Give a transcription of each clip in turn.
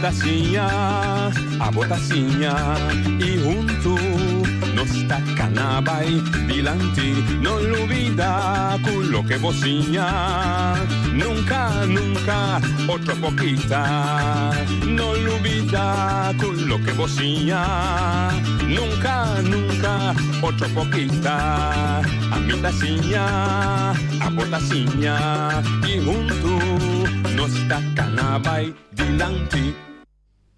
ta siña, abo ta siña y hunto nos ta cana bay dilanti. No lubida cu loke bo siña nunca, nunca otro por kita. No lubida cu loke bo siña nunca, nunca otro por kita. Ami ta siña, abo ta siña y hunto nos ta cana bay dilanti.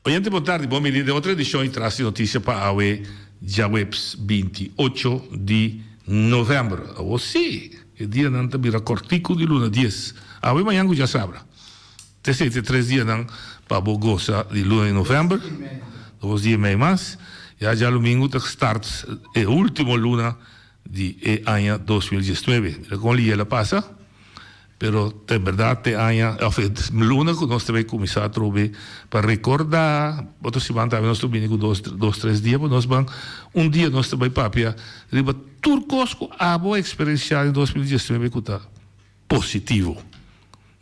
Oyente bon tardi, bon bini den otro edicion di Tras di Noticia pa awe djaweps 28 di november. Awo si, e dianan ta bira cortico di luna dies. Awe mañan cu djasabra. Te esey te tres dianan pa bo goza di luna di november. Dos dia y mei mas. Ya djalumingo ta start e ultimo luna di e aña 2019. Mira con lihe el a pasa. Pero ta en berdad e aña of e luna cu nos ta bay cuminsa atrobe pa recorda. Otro siman tambe nos ta bini cu dos dos tres dia pa nos ban un dia nos ta bay papia riba tur cos cu abo a experiencia den 2019 cu ta positivo.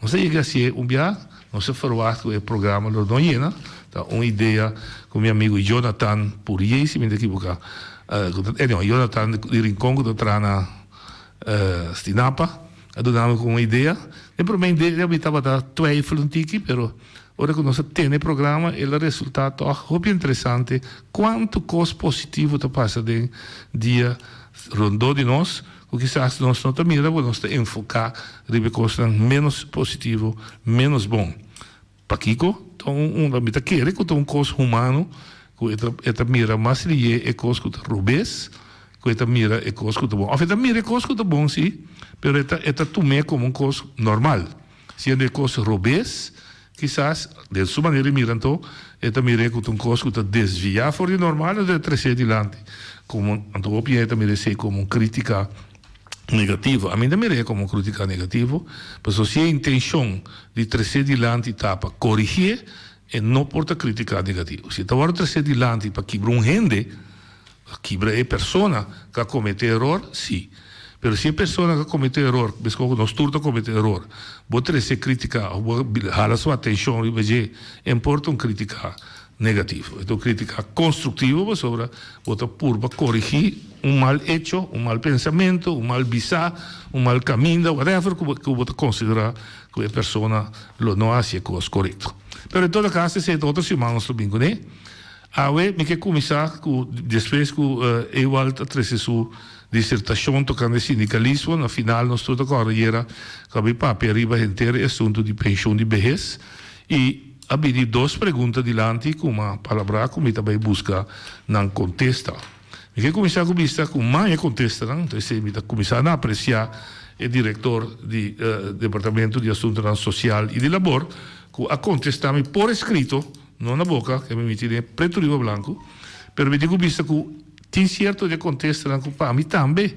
Nos a yega hacié un bia, nos a verwacht cu e programa lo no yena. Ta un idea cu mi amigo Jonathan Puriey si mi no ta ekiboca cu ta anyway Jonathan di Rincon cu ta traha na Stinapa. A duna mi un idea. Den prome idea mi tabata twijfel un tiki, pero ora ku nos a tene e programa el a resulta tog hopi interesante kuantu kos positivo ta pasa den dia rondó di nos ku kisas nos no ta mira porque nos ta enfoká riba e kosnan ménos positivo, ménos bon. Pakiko? Ta un un mi ta kere ku ta un kos humano ku e ta e ta mira mas liye e kos ku ta robes ku e ta mira e kos ku ta bon. Òf e ta mira e kos ku ta bon si, pero e ta e ta tum'é komo un kos normal. Siendo e kos robes, kisas den su manera di mira anto e ta mir'é ku ta un kos ku ta desviá for di normal anto e ta tres'é dilanti komo anto hopi hende ta mira esei komo un krítika negativo. Ami ta mir'é komo un krítika negativo, pasobra si e intenshon di tres'é dilanti ta pa korigié, e no por ta krítika negativo. Si e ta wòrdu tres'é dilanti pa kibra un hende, pa kibra e persona ku a kometé eror, sí. Pero si e persona ku a kometé eror, meskos ku nos tur ta kometé eror, bo tres'é krítika òf bo hala su atenshon riba dje, e por ta un krítika negativo. E ta un krítika konstruktivo pasobra bo ta purba korigí un mal echo, un mal pensamentu, un mal bisá, un mal kaminda, whatever ku bo ku bo ta konsiderá ku e persona lo no hasi e kos korekto. Pero en todo kaso esei ta otro siman nos lo bin kuné. Awe mi ke kuminsá ku despues ku Ewald a trese su disertashon tokante sindikalismo, na final nos tur ta kòrda ayera ku a bin papia riba henter e asuntu di penshun di behes i A bini dos pregunta dilanti ku m'a palabrá ku mi ta bai buska nan kontesta. Mi ke kuminsá ku bista ku m'a e kontestanan, enton esei mi ta kuminsá na apresiá e direktor di Departamento di Asuntunan Sosial i di Labor ku a kontestá mi por eskrito, no na boka, ke mi miti den pretu riba blanku, pero mi tin ku bista ku tin sierto di e kontestanan ku pa mi tambe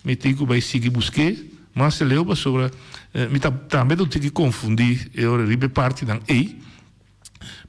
mi tin ku bai sigui busk'é. Mas leu pasobra mi ta tambe ta un tiki konfundí e ora riba e partinan ei.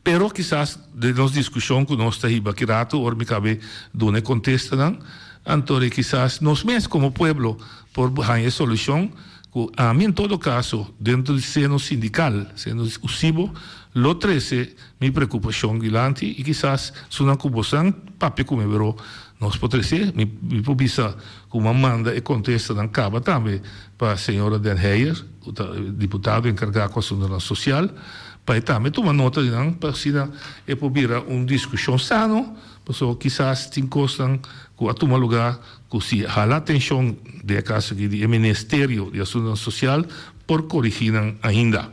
Pero kisas den nos diskushon ku nos ta hiba aki ratu ora mi kabe duna e kontestanan, anto di kisas nos mes komo pueblo por haña e solushon ku ami en todo kaso dentro di seno sindikal, seno usibo, lo trese mi preokupashon dilanti i kisas sunan ku bosan papia ku mi pero nos por trese. Mi por bisa Ku a manda e kontestanan kaba tambe pa señora Den Heyer, ku ta e diputado enkargá ku asuntunan sosial, pa e tambe tuma nota di nan pa asina e por bira un diskushon sano, pasobra kisas tin kosnan ku a tuma lugá ku si hala atenshon den e kaso aki di e Ministerio di Asuntunan Sosial por korigí nan ainda.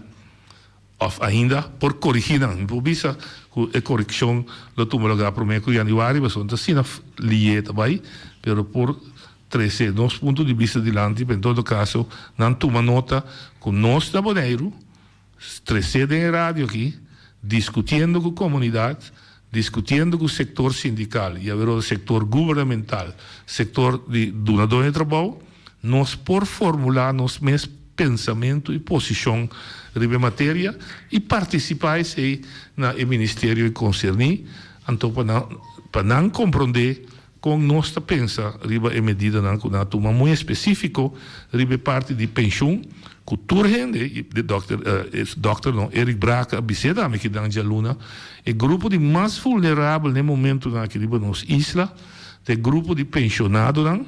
Of ainda por korigí nan. Mi por bisa ku e korekshon lo tuma lugá promé ku yanüari, pasobra no ta asina lié ta bai, pero por trese nos punto di bista dilanti, pero en todo kaso nan tuma nota ku nos na Boneiru tresé den e radio aki diskutiendo ku komunidat, diskutiendo ku sektor sindikal i aweró sektor gubernamental, sektor di dunadó di trabou. Nos por formulá nos mes pensamentu i posishon riba e materia i partisipá esei na e ministerio konserní, anto pa nan pa nan komprondé. Kon nos ta pensa riba e medidanan ku nan a tuma muy espesífiko riba e parti di penshun ku tur hende, i dòkter, dòkter no, Eric Brake a bis'é tambe kidan djaluna, e grupo di mas vulnerabel na e momentunan aki riba nos isla ta e grupo di penshonadonan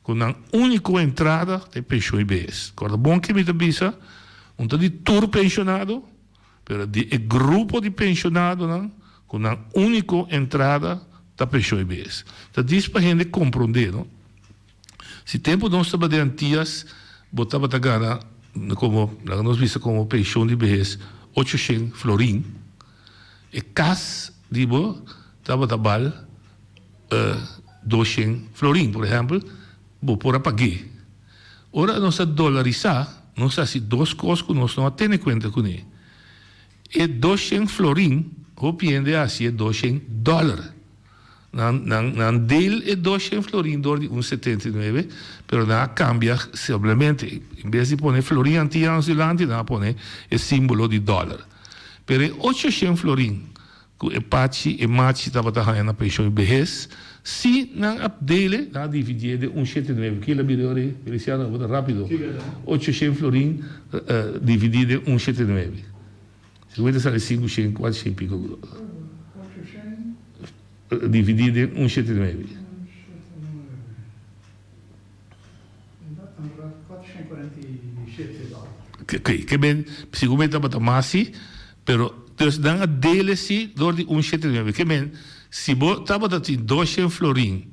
ku nan úniko entrada ta e penshun IBS. Kòrda bon ke mi ta bisa, un ta di tur penshonado, Pero di e grupo di penshonadonan ku nan úniko entrada ta penshon IBS. Ta dis pa hende komprondé, no? Si tempu nos tabata den Antias, bo tabata gana komo, laga nos bisa komo penshon di behes ochoshen florin, e kas di bo tabata bal doshen florin, por ehèmpel, bo por a pag'é. Ora nos a dolarisá, nos a hasi dos kos ku nos no a tene kuenta kuné. E doshen florin, hopi hende a hasi e doshen dòler. Nan, nan, nan deel e doshen florin dor di un setenta i nuebe, pero nan a kambia simplemente, en bes di pone florin antianos dilanti, nan a pone e símbolo di dòler. Pero e ochoshen florin Ku e pachi e machi tabata haña na penshon i behes, si nan a dele, nan a dividié den un shete nuebe. Kila bira ora ei, Feliciano? Bo ta rápido. Ochoshen florin dividí den un shete nuebe. Sigur ta sali sinku shen, kuater shen piko. Dividí den un shete nuebe. Oké, ke men, sigur men tabata mas si, pero dus nan a dele si dor di un shete nuebe. Ke men, si bo tabata tin doshen florin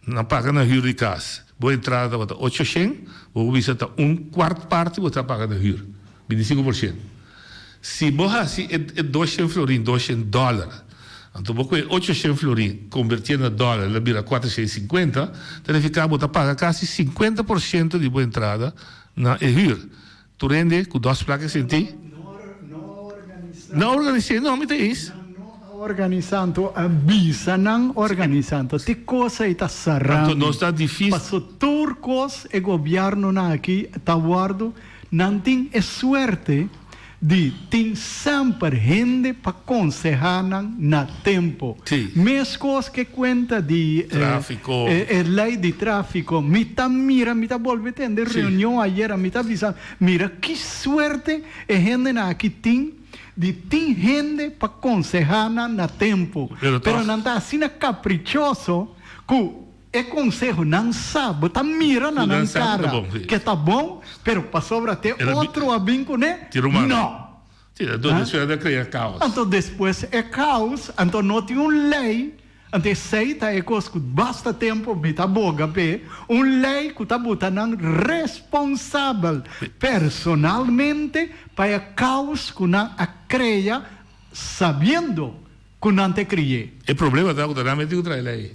na paga na hür di kas, bo entrada tabata ochoshen, bo por bisa ta un kuart parti bo ta paga na hür, 25 por shento. Si bo hasi e doshen florin doshen dòler, anto bo kohe ochoshen florin kombertié na dòler el a bira kuatershen i sinkuenta, ta nifiká bo ta paga kasi 50% di bo entrada na e hür. Tur hende ku dòs plaka sinti? No a organis'é, no, mi ta eens. Nan no a organisá, anto a bisa nan organisá, anto te kos ei ta sará mi. Anto nos ta difísil. Paso tur kos e gobièrnunan aki ta wòrdu Nan tin e suerte di tin semper hende pa konsehá nan na tempu. Meskos ke kuenta di e lei di tráfiko. Mi ta mira, mi ta bolbe tende reunion ayera, mi ta bisa, mira ki suerte e hendenan aki tin di tin hende pa konsehá nan na tempu. Pero nan ta asina kaprichoso ku E conseho nan sa, bo ta mira na nan cara ke ta bon, pero pasobra te otro a bin cune, no. Anto despues e caos, anto no tin un ley, anto esey ta e cos cu basta tempo mi ta boga p'e, un ley cu ta buta nan responsabel personalmente pa e caos cu nan a crea sabiendo Ku nan ta kri'é. E problema ta ku ta nan mester ku trae lei.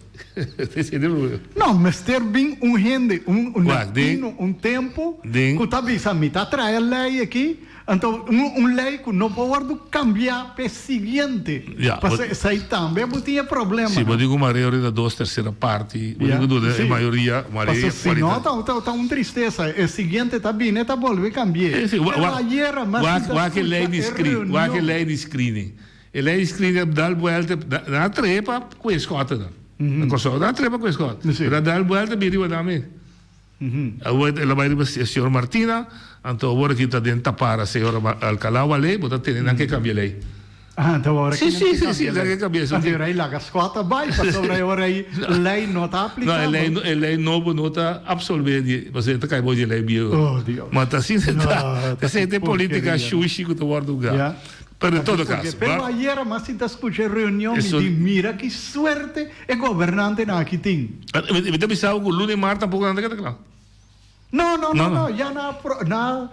Esei ta e problema. No, mester bin un hende, un latino, un tempu ku ta bisa mi ta trae lei aki, anto un lei ku no por wòrdu kambiá p'e siguiente. Pasobra esei tambe bo tin e problema. Si, bo tin ku marea ora ta dos tersera parti, bo tin ku duna e mayoria, marea Pasobra si no ta un tristesa, e siguiente ta bini e ta bolbe kambi'é. Pero ayera mas mi ta skucha e reunion. Wak e lei di screening. E lei di screening a dal buelta, nan a trae pa cu e schotten. Na Kòrsou nan a trae pa cu e schot. Pero a dal buelta bin riba nan mes. Awor el a bai riba señor Martina, anto awor aki ta den tapara señor Alcalá Wale, bo ta tene nan ke cambia e lei. Ah, anto awor aki nan ke cambia e lei. Si, si, si, nan ke cambia. Anto e rei laga schot a bai, pasobra e ora ei lei no ta aplicabel. No, e lei nobo no ta absolve di, pasobra e ta cai bou di e lei bieu. Oh, Dios. Ma ta asina ta, esei ta e politica shushi cu ta wordo usa. Pero en todo caso, Pero ayera mas sinta scucha e reunion mi di mira ki suerte e gobernantenan aki tin. Mi ta bisa bo cu luna y maart tampoco nan ta keda cla. No, no, no, no, ya nan a nan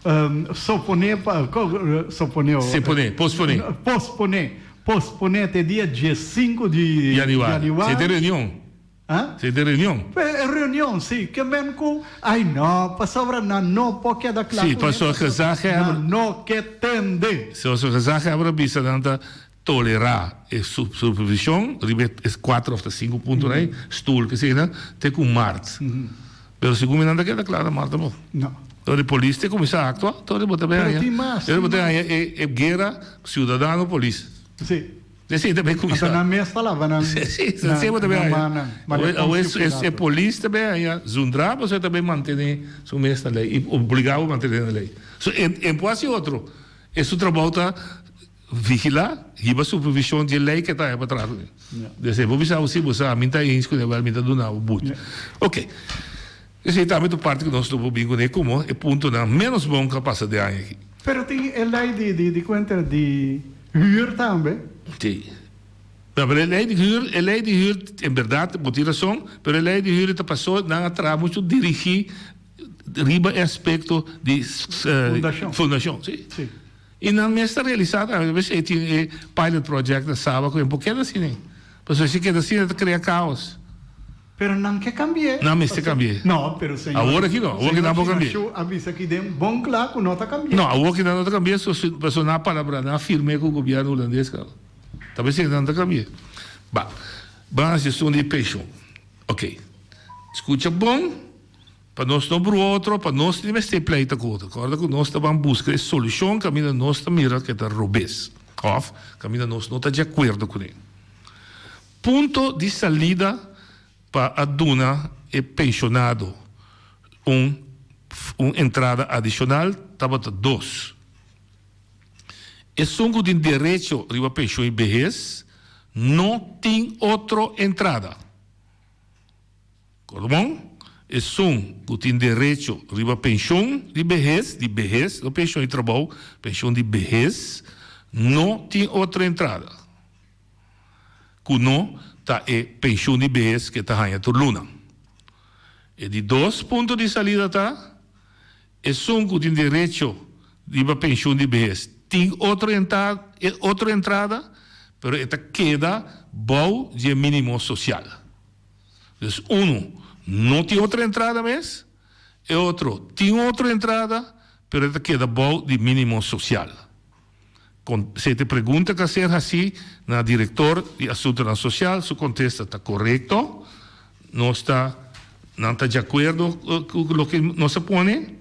a sopone pa, sopone o. Sepone, pospone. Pospone, pospone te dia diescinco di Januari. Si tin reunion. Ah? Si den reunion. E reunion, si. Ke men ku, ai no, pasobra nan no por keda kla Si, pasobra gezaghebber. Nan no ke tende. Si, pasobra gezaghebber a bisa nan ta tolerá e supervision riba e kuater òf ta sinku puntonan ei, stoel ke eseinan, te ku mart. Pero segun mi nan ta keda kla na mart tampoco. No. Ora e polis te kuminsá aktua, ora bo ta bin haña. Pero tin mas, tin mas. Ora bo ta haña e guera siudadano-polis. Si. Esei ta bay cuminsa. Anto nan mes ta lava nan Sí, sí, bo ta bay haya. mannan. Manera Awe Poncio e Pilato. polis ta bay haya zundra pasobra ta bay mantene su mes na ley y obliga bo mantene na ley. So e por haci otro. E su trabou ta vigila, hiba supervision dje ley ke ta haya pa traha cu ne. Des e bo bisa bo si bo sa mi ta eens cu ne wel mi ta duna bo but. Ok. Esei tambe ta un parti cu nos lo por bin cu ne como e puntonan menos bon cu a pasa den aña aki. Pero tin e ley di di di cuenta di huur tambe. Si. No, pero e ley di huur, e ley di huur en berdad bo tin rason, pero e ley di huur ta paso nan a traha mucho dirigi riba e aspecto di Fundacion. fundacion, si. Si. Y nan mes ta realisa tambe, p'esei tin e pilot project na Saba cu e por keda asina ei. Pasobra si keda asina ta crea caos. Pero nan ke cambi'é. Nan mester cambi'é. No, pero señor. Awor aki no, awor aki nan por cambi'é. Señor Shinashu a bisa aki den bon cla cu no ta cambi'é. No, awor aki nan no ta cambi'é, pasobra nan a palabra, nan a firm'é cu gobierno hulandes caba. Ta p'esei nan ta cambi'é. Ba, ban haci esun di pensioen. Ok. Scucha bon, pa nos no brua otro, pa nos ni mester pleita cu otro. Corda cu nos ta ban busca e solucion caminda nos ta mira cu e ta robes, of caminda nos no ta di acuerdo cun'é. Punto di salida pa a duna e penshonado un un entrada adishonal tabata dos. Esun ku tin derecho riba penshon i behes no tin otro entrada. Korda bon? Esun ku tin derecho riba penshon di behes, di behes, no penshon di trabou, penshon di behes, no tin otro entrada. Ku no ta e penshun di behes ku e ta haña tur luna. E di dos punto di salida ta, esun ku tin derecho riba penshun di behes tin otro otro entrada, pero e ta keda bou di e minimo sosial. Dus unu no tin otro entrada mes, e otro tin otro entrada, pero e ta keda bou di minimo sosial. Con sete pregunta cu a ser haci na director di Asuntonan Social, su contesta ta corecto. Nos ta, nan ta di acuerdo cu loke nos a pone.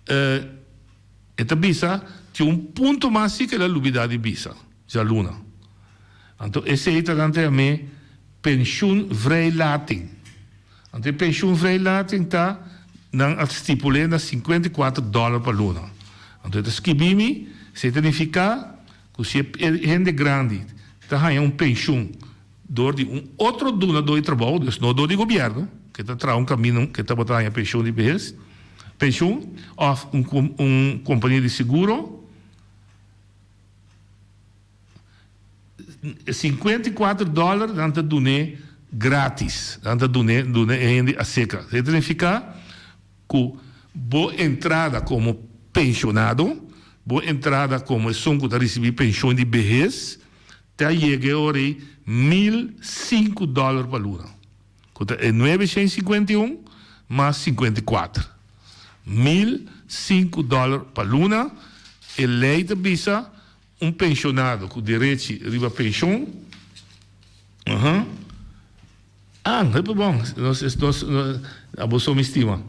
E ta bisa tin un punto mas si cu el a lubida di bisa djaluna. Anto esey ta nan ta yam'e pensioenvrijlating. Anto e pensioenvrijlating ta nan a stipul'é na 54 dòler pa luna. Anto e ta skibi mi, esei ta nifiká ku si e hende grandi ta haña un penshun dor di un otro dunadó di trabou, dus no dor di gobièrnu, ke ta traha un kaminda ke tabata haña penshun di behes, penshun, òf un kompania di seguro, 54 dòler nan ta dun'é gratis, nan ta dun'é duna e hende aseka. Esei ta nifiká ku bo entrada komo penshonado, bo entrada komo esun ku ta risibí penshon di behes ta yega e ora ei 1005 dòler pa luna, ku ta e 951 mas 54. 1005 dòler pa luna, e lei ta bisa. Un penshonado ku derechi riba penshon. Aha. Ah, hopi bon. Nos, nos, abo so mi stima.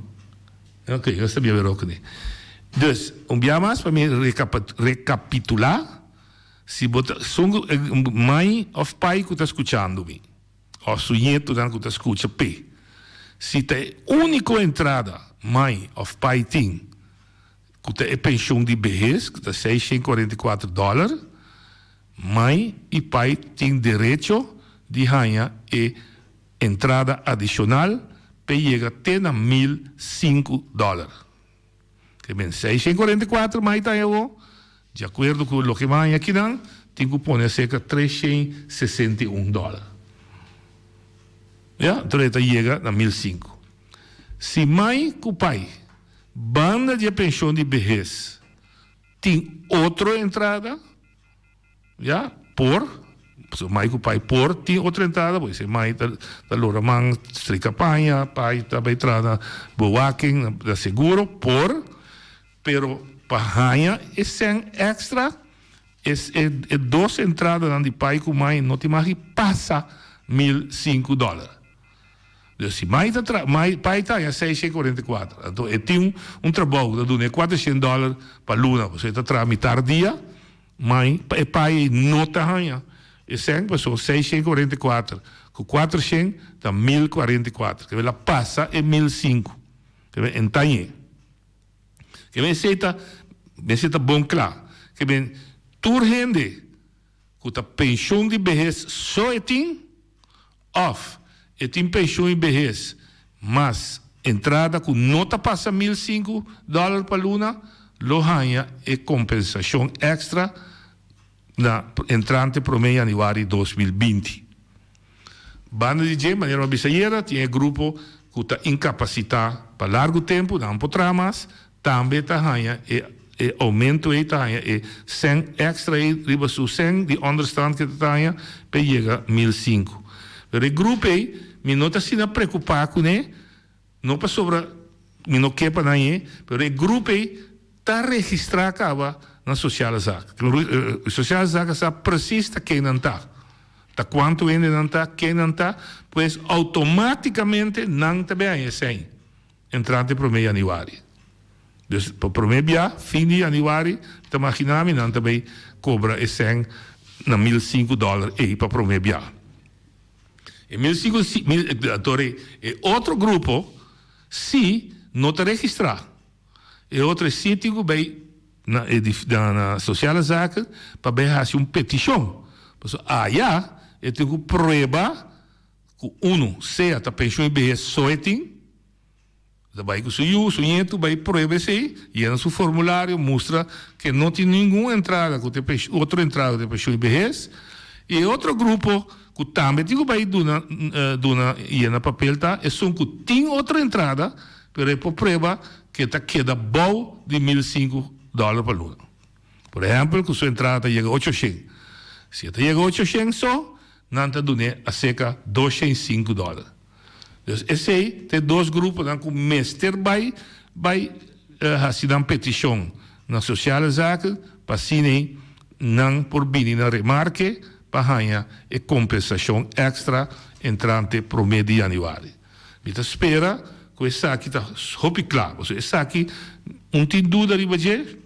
Ok, nos ta bia wero kuné. Dus, un bia mas pa mi rekapitulá, si bo ta, sun mai òf pai ku ta skuchando mi, òf su ñetonan ku ta skucha p'e, si ta e úniko entrada mai òf pai tin, ku ta e penshon di behes, ku ta 644 dòler, mai i pai tin derecho di haña e entrada adishonal p'e yega te na 1005 dòler. Ke men 644 mai ta haña awor, di akuerdo ku loke mi a haña akinan, tin ku pone aserka 361 dòler. Ya, enton e ta yega na 1005. Si mai ku pai Banda di e penshon di behes tin otro entrada, ya, por, pasobra mai ku pai por tin otro entrada, bo esei mai ta lora man strika paña, pai ta bai traha na bewaking, na seguro, por, pero pa haña e sèn èkstra e dos entradanan di pai ku mai no tin mag di pasa 1005 dòler. Dus si mai ta tra, mai, pai ta haña 644, anto e tin un trabou ku ta duna e 400 dòler pa luna, pasobra e ta traha mitar dia, mai, e pai ei no ta haña. E sèn pasobra 644 ku 400 ta 1044. Ke el a pasa e 1005. Ke men entañ'é. Ke men esei ta mester ta bon kla. Ke men tur hende ku ta penshun di behes so e tin òf e tin penshun di behes mas entrada ku no ta pasa 1005 dòler pa luna lo haña e kompensashon èkstra na entrante promé yanüari 2020. Banda di dje, manera mi a bisa ayera, tin e grupo ku ta inkapasitá pa largu tempu, nan por traha mas, tambe ta haña e e oumento ei, ta haña e sèn èkstra ei riba su sèn di ònderstand ku e ta haña pa e yega 1005. Pero e grupo ei mi no ta asina preokupá kuné, No pasobra mi no ke pa nan ye, pero e grupo ei ta registrá kaba na Sociale Zaken. Sociale Zaken sa presis ta ken nan ta, ta kuantu hende nan ta, ken nan ta, pues outomátikamente nan ta bin haña esei entrante promé yanüari. Dus pa promé bia, fin di yanüari, mi ta maginá mi nan ta bay kobra e sèn na 1005 dòler ei pa promé bia. E mil sinku mil anto e otro grupo si no ta registrá. E otro e si tin ku bai na e na Sociale Zaken pa bai hasi un petishon. Pasobra aya e tin ku prueba ku unu sea ta penshun i behes so e tin. Ta bai ku su yu, su ñetu bai prueba esei, yena su formulario, mustra ke no tin ningun entrada ku ta e otro entrada ku ta e penshun di behes. I e otro grupo ku tambe tin ku bai duna duna yena papel ta esun ku tin otro entrada pero e por prueba ke ta keda bou di 1005 dòler pa luna. Por ehèmpel ku su entrada ta yega 800. Si e ta yega 800 so, nan ta dun'é aserka 205 dòler. Dus esei ta e dos gruponan ku mester bai bai hasi nan petishon na Sociale Zaken pa asina nan por bini na remarke pa haña e kompensashon èkstra entrante promé di yanüari. Mi ta spera ku esaki ta hopi kla, pasobra esaki un tin duda riba dje.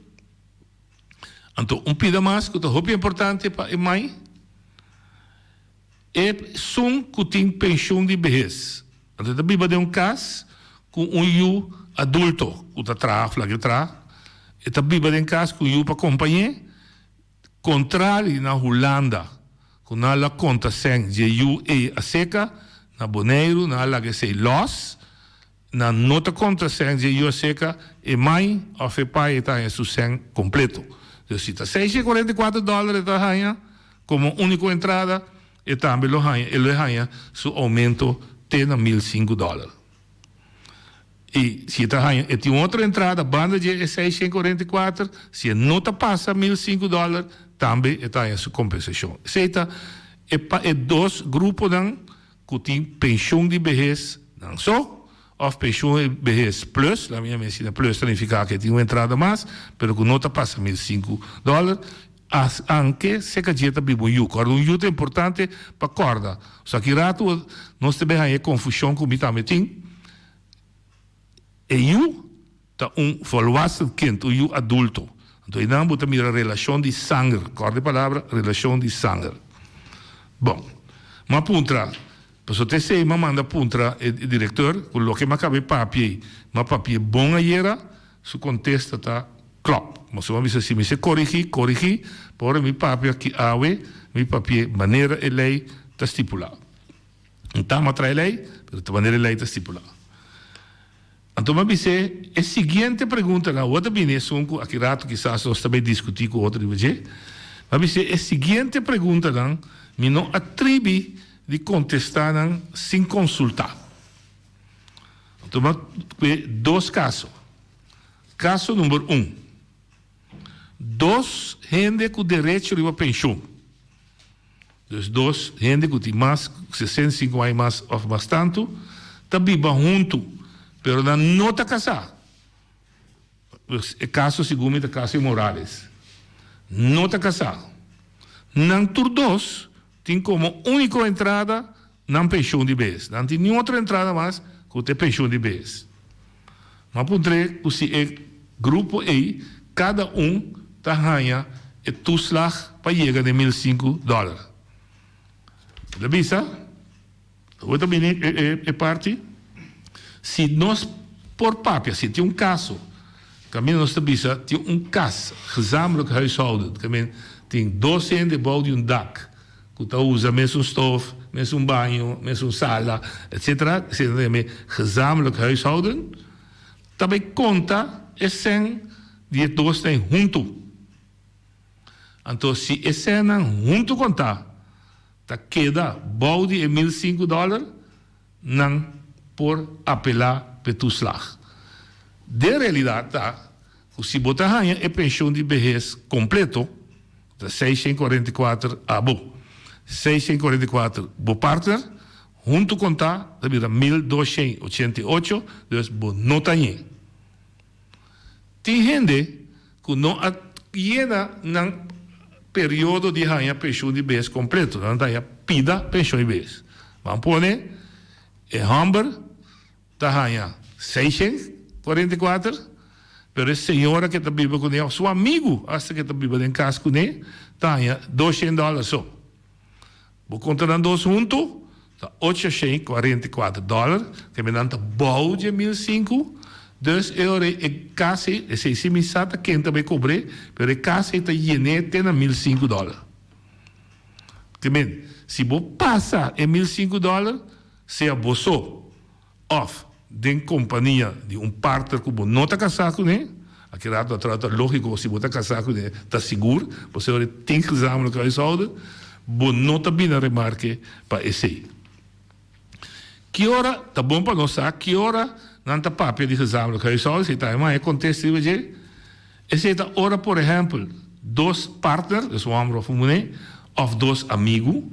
Anto un pida mas ku ta hopi importante pa e mai. Esun ku tin penshun di behes, anto e ta biba den un kas ku un yu adulto ku ta traha òf laga e traha, e ta biba den kas ku un yu pa kompañ'é, kontrali na Hulanda ku nan a la konta sèn dje yu ei a seka, na Boneiru nan a laga esei lòs. Nan no ta konta sèn dje yu a seka, e mai òf e pai e ta haña su sèn kompleto. Dus si ta 644 dòler e ta haña komo úniko entrada, e tambe lo haña e lo e haña su oumento te na 1005 dòler. I si e ta haña e tin un otro entrada banda dje e 644, si e no ta pasa 1005 dòler, tambe e ta haña su kompensashon. Esei ta e pa e dos gruponan ku tin penshun di behes nan so òf penshun di behes plus, la mi a mensina plus ta nifiká ku e tin un entrada mas, pero ku no ta pasa 1005 dòler, as anke seka dje ta biba un yu. Kòrda un yu ta importante pa kòrda. Osea ki ratu nos ta bin haña e konfushon ku mi tambe tin, e yu Ta un volwassen kind, un yu adulto. Anto einan bo ta mira relashon di sanger. Kòrda e palabra, relashon di sanger. Bon, m'a puntra, pasobra ta esei m'a manda puntra e direkteur ku loke m'a kaba e papia ei, m'a papia bon ayera, su kontesta ta klòp. Pasobra m'a bisa si mi se korigí, korigí, pa ora mi papia aki awe, mi papi'é manera e lei ta stipulá. N ta m'a traha e lei, pero ta manera e lei ta stipulá. Anto mi a bis'é e siguiente preguntanan, awor ta bini esun ku aki rato kisas nos ta bai diskutí ku otro riba dje. Mi a bis'é e siguiente preguntanan, mi no a tribi di kontestá nan sin konsultá. Anto mi a kue dos kaso. Kaso number un, dos hende ku derecho riba penshun. Dus dos hende ku tin mas ku 65 aña mas òf mas tantu ta biba huntu, pero nan no ta kasá. Dus e kaso segun mi ta kaso di Morales. No ta kasá. Nan tur dos tin komo úniko entrada nan penshun di bes. Nan tin niun otro entrada mas ku ta e penshun di bes. M'a puntr'é ku si e grupo ei kada un ta haña e toeslag pa yega na e 1005 dòler. El a bisa, Awor ta bini e parti, si nos por papia, si tin un kaso kaminda nos ta bisa tin un kas, gezamenlijk huishouden, kaminda tin dos hende bou di un dak ku ta usa mesun stof, mesun baño, mesun sala, etcetera, esei nan ta yama e gezamenlijk huishouden, ta bai konta e sèn di e dosnan huntu. Anto si e sènnan huntu kontá ta keda bou di e 1005 dòler, nan por apelá p'e toeslag. Den realidat ta ku si bo ta haña e penshon di behes kompleto, ku ta 644 abo, 644 bo partner, huntu kontá ta bira 1288, dus bo no ta hañ'é. Tin hende ku no a yena nan periodo di haña penshun di bes kompleto, nan ta haña pida penshun di bes. Ban pone e hòmber ta haña 644, pero e señora ke ta biba kuné òf su amigu asta ke ta biba den kas kuné ta haña 200 dòler so. Bo konta nan dos huntu, ta 844 dòler, kende nan ta bou dje 1005, dus e ora e kas ei, esei si mi sa ta ken ta bai kobr'é, pero e kas ei ta yen'é te na 1005 dòler. Ke men, si bo pasa e 1005 dòler, sea bo so Òf den kompania di un partner ku bo no ta kasá kuné, aki rato a trata lógiko si bo ta kasá kuné ta sigur, pasobra e tin gezamenlijk huishouden, bo no ta bini na remarke pa esei. Ki ora ta bon pa nos sa ki ora nan ta papia di gezamenlijk huishouden, esei tambe maya kontesta riba dje. Esei ta ora por ehèmpel dos partner, dus un hòmber òf un muhé, òf dos amigu,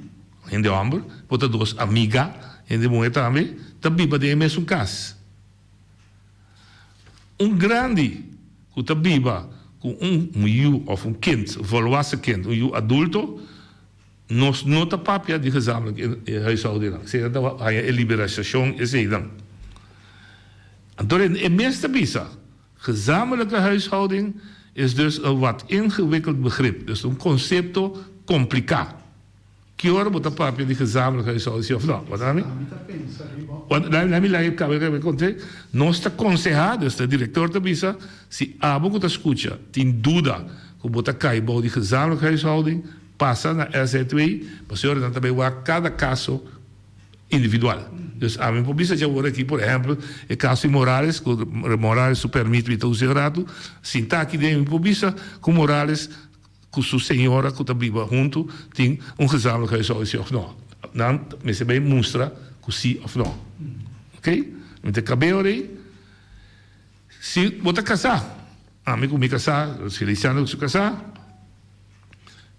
Hende hòmber por ta dos amiga, hende muhé tambe, ta biba den e mesun kas. Un grandi ku ta biba ku un yu òf un kind, volwassen kind, un yu adulto, nos no ta papia di gezamenlijk huishoudingnan. Esei nan ta haña e liberalisashon eseinan. Anto e mes ta bisa, Gezamenlijke huishouding is dus een wat ingewikkeld begrip, dus un konsepto kompliká. Ki ora bo ta papia di gezamenlijk huishouden, si of no? Wat ami? Want laat mi laat kaba kaba konte. Nos ta konsehá, dus de direktor ta bisa, si abo ku ta skucha tin duda ku bo ta kai bou di gezamenlijk huishouding, pasa na SZW, pasobra nan ta bai wak kada kaso individual. Dus ami por bisa dje awor aki, por ehèmpel, e kaso di Morales, ku Morales su pèrmit mi ta usa e ratu, sinta aki den mi por bisa ku Morales Ku su señora ku ta biba huntu tin un gezamenlijk huishouden si òf no. Nan mester bai mustra ku si òf no. Ok? Mi ta kab'é ora ei. Si bo ta kasá, ami ku mi kasá, Feliciano ku su kasá,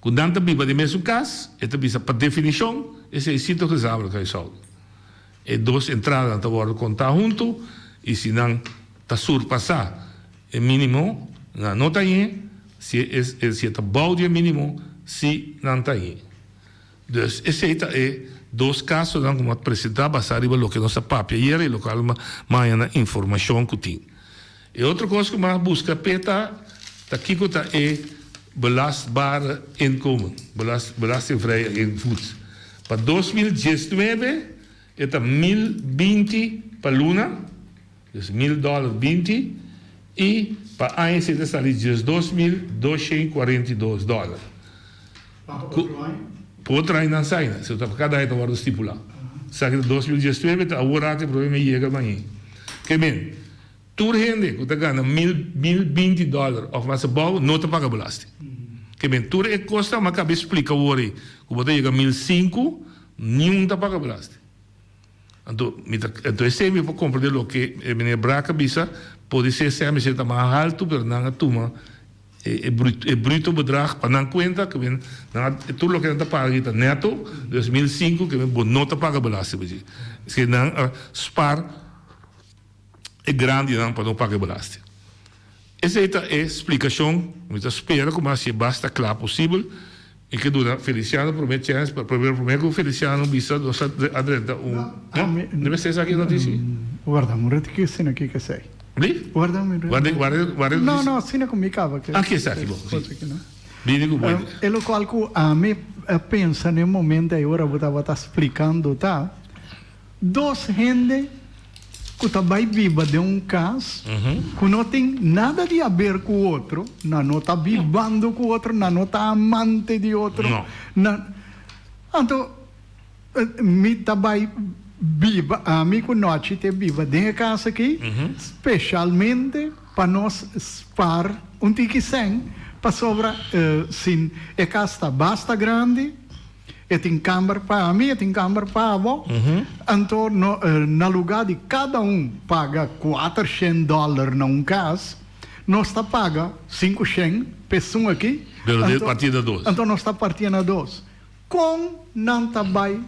ku nan ta biba den mesun kas, e ta bisa pa definishon esei si ta un gezamenlijk huishouden. E dos entradanan ta wòrdu kontá huntu i si nan ta surpasá E minimo nan no ta hañ'é, si e si e ta bou di e minimo si nan ta hañ'é. Dus esei ta e dos kasonan ku mi a presentá basá riba loke nos a papia ayera i lokual mi a haña na informashon ku tin. E otro kos ku mi a buska p'e ta ta kiko ta e belastbare inkomen, belastingvrije invoet. Pa 2019 e ta 1020 pa luna. Dus mil dòler 20 i pa aña esei ta sali 12242 dòler. Pa otro aña? Pa otro aña nan sa aina, so ta pa kada aña ta wòrdu stipulá. Esaki ta 2019, ta awor aki promé mi yega mañe. Ke men, tur hende ku ta gana mil mil 20 dòler òf mas abou no ta paga belasting. Ke men, tur e kosnan mi a kaba di splika awor ei ku bo ta yega 1005, niun ta paga belasting. Anto mi ta anto esei mi por comprende loke e meneer Braak a bisa, podisé esei a mester ta mas haltu pero nan a tuma e e bruto e bruto bedrag pa nan cuenta ke men nan a tur loke nan ta paga aki ta neto, dus 1005 ke men bo no ta paga belasting pa dje. Esei nan a spaar e grandinan pa no paga e belasting. Esei ta e splikashon, mi ta spera ku mi a hasié basta kla posibel. Mi ke duna Feliciano promé chèns, pero promé promé ku Feliciano bisa nos a a drenta un No, no? No mester esaki notisia? Warda un ratu ki asina ki ke sei. Di? Warda un ratu. Warda warda warda No, no, asina ku mi kaba ke. Ah, ki esaki bo? Kos aki no. Bini ku bo. E lokual ku ami. a pensa na e momento ei ora bo tabata splikando ta, dos hende ku ta bai biba den un kas ku no tin nada di haber ku otro, nan no ta bibando ku otro, nan no ta amante di otro, nan, anto mi ta bai biba, ami ku Nochi te biba den e kas aki, speshalmente pa nos spar un tiki sèn, pasobra si e kas ta basta grandi, e tin kamber pa mi, e tin kamber pa bo, anto no na lugá di kada un paga kuatershen dòler na un kas, nos ta paga sinkushen pa esun aki, Pero den parti na dos. anto nos ta parti na dos. Kon nan ta bai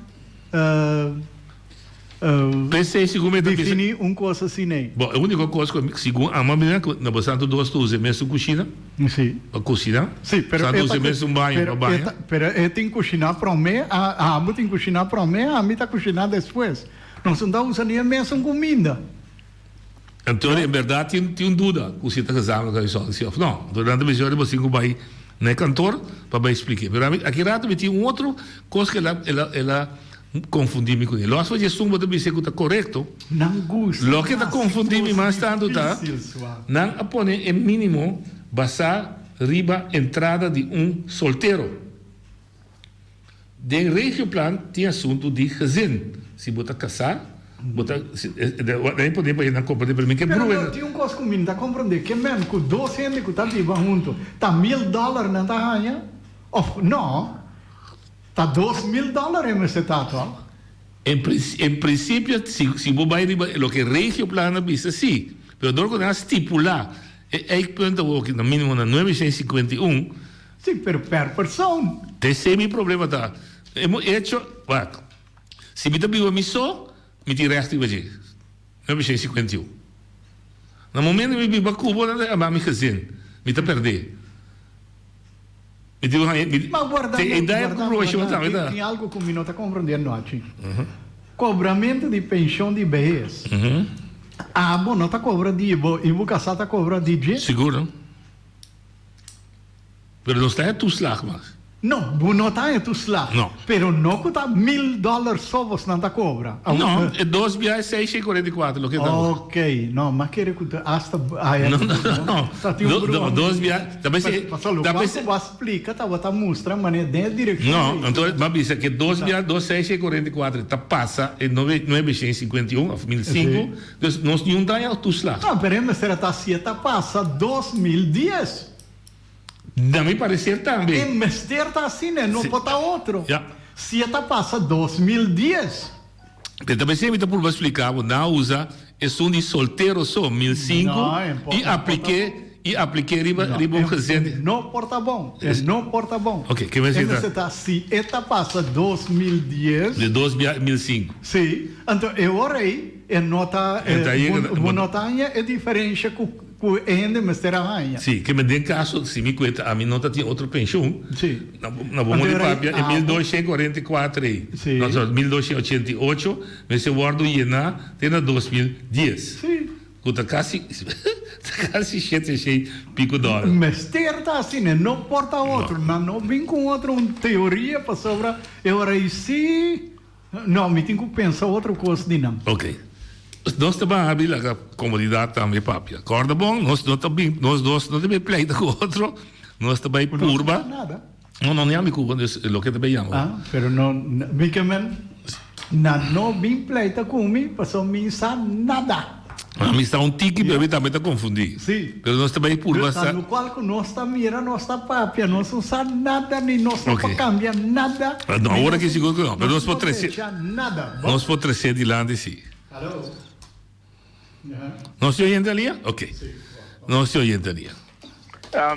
P'esei segun mi ta bisa. Definí un kos asin'ei. Bon, e úniko kos ku segun ama mi ku na bo santu dos ta usa e mesun kushina Sí. pa kusina. Sí, pero Santu e usa ta e mesun baño pero pa e baña. ta pero e tin kushiná promé, a abo tin kushiná promé, ami ta kushiná despues. Nos no ta usa ni e mesun kuminda. Anto en berdad tin tin un duda cu si ta gezamenlijk huishouding si of no. Anto nan ta bisa ora bo tin cu bay na e kantoor pa bay explique. Pero ami aki rato mi tin un otro cos cu el a el a el a confundi mi cune. Los van dje esun bo ta bisa cu ta corecto. Nan gusta Loke ta hasi confundi mi cos mas tanto ta dificil, sua. nan a pone e minimo basa riba entrada di un soltero. Den regioplan tin asuntu di gezin. Si bo ta kasá, bo ta, den poder pa nan komprendé, pero mi ke Pero brua. no tin un kos ku mi no ta komprendé, ke men ku dos hende ku ta biba huntu ta mil dòler nan ta haña? Òf no, ta 2000 dòler e mester ta tòg? En en prinsipio si si bo bai riba loke regioplan a bisa si, pero dor ku nan a stipulá e eikpunt awor na mínimo na 951, Sí, pero per persoon. T'esei mi problema ta. E mo echo, wak, si mi ta biba mi so, mi tin recht riba dje. 951. Na momento mi biba ku bo, nan ta yama mi gezin. Mi ta perdé. Mi tin ku haña, mi, Ma guarda, te e dai guarda, komprobashon guarda, tambe ta. Tin algo ku mi no ta komprendé anochi. Kobramento di penshon di behes. Abo no ta kobra di bo i bo kasá ta kobra di dje? Sigur. Pero nos ta e toeslag mas. No, bo no ta e toeslag. No. Pero no cu ta mil dollar so bosnan ta cobra. No, e dos bia e seis shen cuarenta i cuatro loke ta. Ok, no, m'a kere cu ta hasta aya. No, no, no, no. Ta tin un broma. No, dos bia, ta bese, Pasobra ta locual bese. cu bo a splica tabata mustra manera den e direccion No, ei. anto m'a bisa cu e dos bia dos seis shen cuarenta i cuatro ta pasa e nove, nuebe shen cincuenta i un of mil cinco, dus nos niun ta haña toeslag. No, pero e mester a ta si e ta pasa 2010. Na mi parecer tambe. E mester ta asina, e no por ta otro. Ja. Si e ta pasa 2010. Pero ta pesey mi ta purba splica bo, nan a usa esun di soltero so, 1005, No, e por, y e por ta aplique, bon. y aplique riba, No, riba un e, gezin. e no por ta bon, e no por ta bon. Ok, ke mester E ta? mester ta, si e ta pasa 2010. De dos bia 1005. Si, anto e ora ey e no ta, E ta yega bo, na, bo no ta haña e diferencia cu. Ku e hende mester a haña. Sí, ke men den kaso si mi kuenta ami no ta tin otro penshun, Sí. na na bo modi papia e 1244 ei, Sí. no sorry, 1288 mester wòrdu yená te na 2010. Sí. Ku ta kasi ta kasi shete shei piku dòler. Mester ta asina, no por ta otro. Nan no bin ku otro un teoria pasobra e ora ei sí. No, mi tin cu pensa otro cos di nan. Ok. Nos ta ban habri laga comodidad tambe papia. Corda bon, nos no ta bin, nos dos no ta bin pleita cu otro. Nos ta bay purba. No nada. No, no, ni ami cu bo, dus loke ta bay yama. Ah, pero no, mi ke men, nan no bin pleita cu mi, pasobra mi sa nada. Mi sta un tiki, pero mi tambe ta confundi. Sí. Pero nos ta bay purba sa. Ta locual cu nos ta mira, nos ta papia, nos no sa nada, ni nos no por cambia nada. No, awor aki sigur cu no, pero nos por trece. Nada. Nos por trece dilanti si. Aló. Nos tin oyente alia? Ok. Nos tin oyente alia.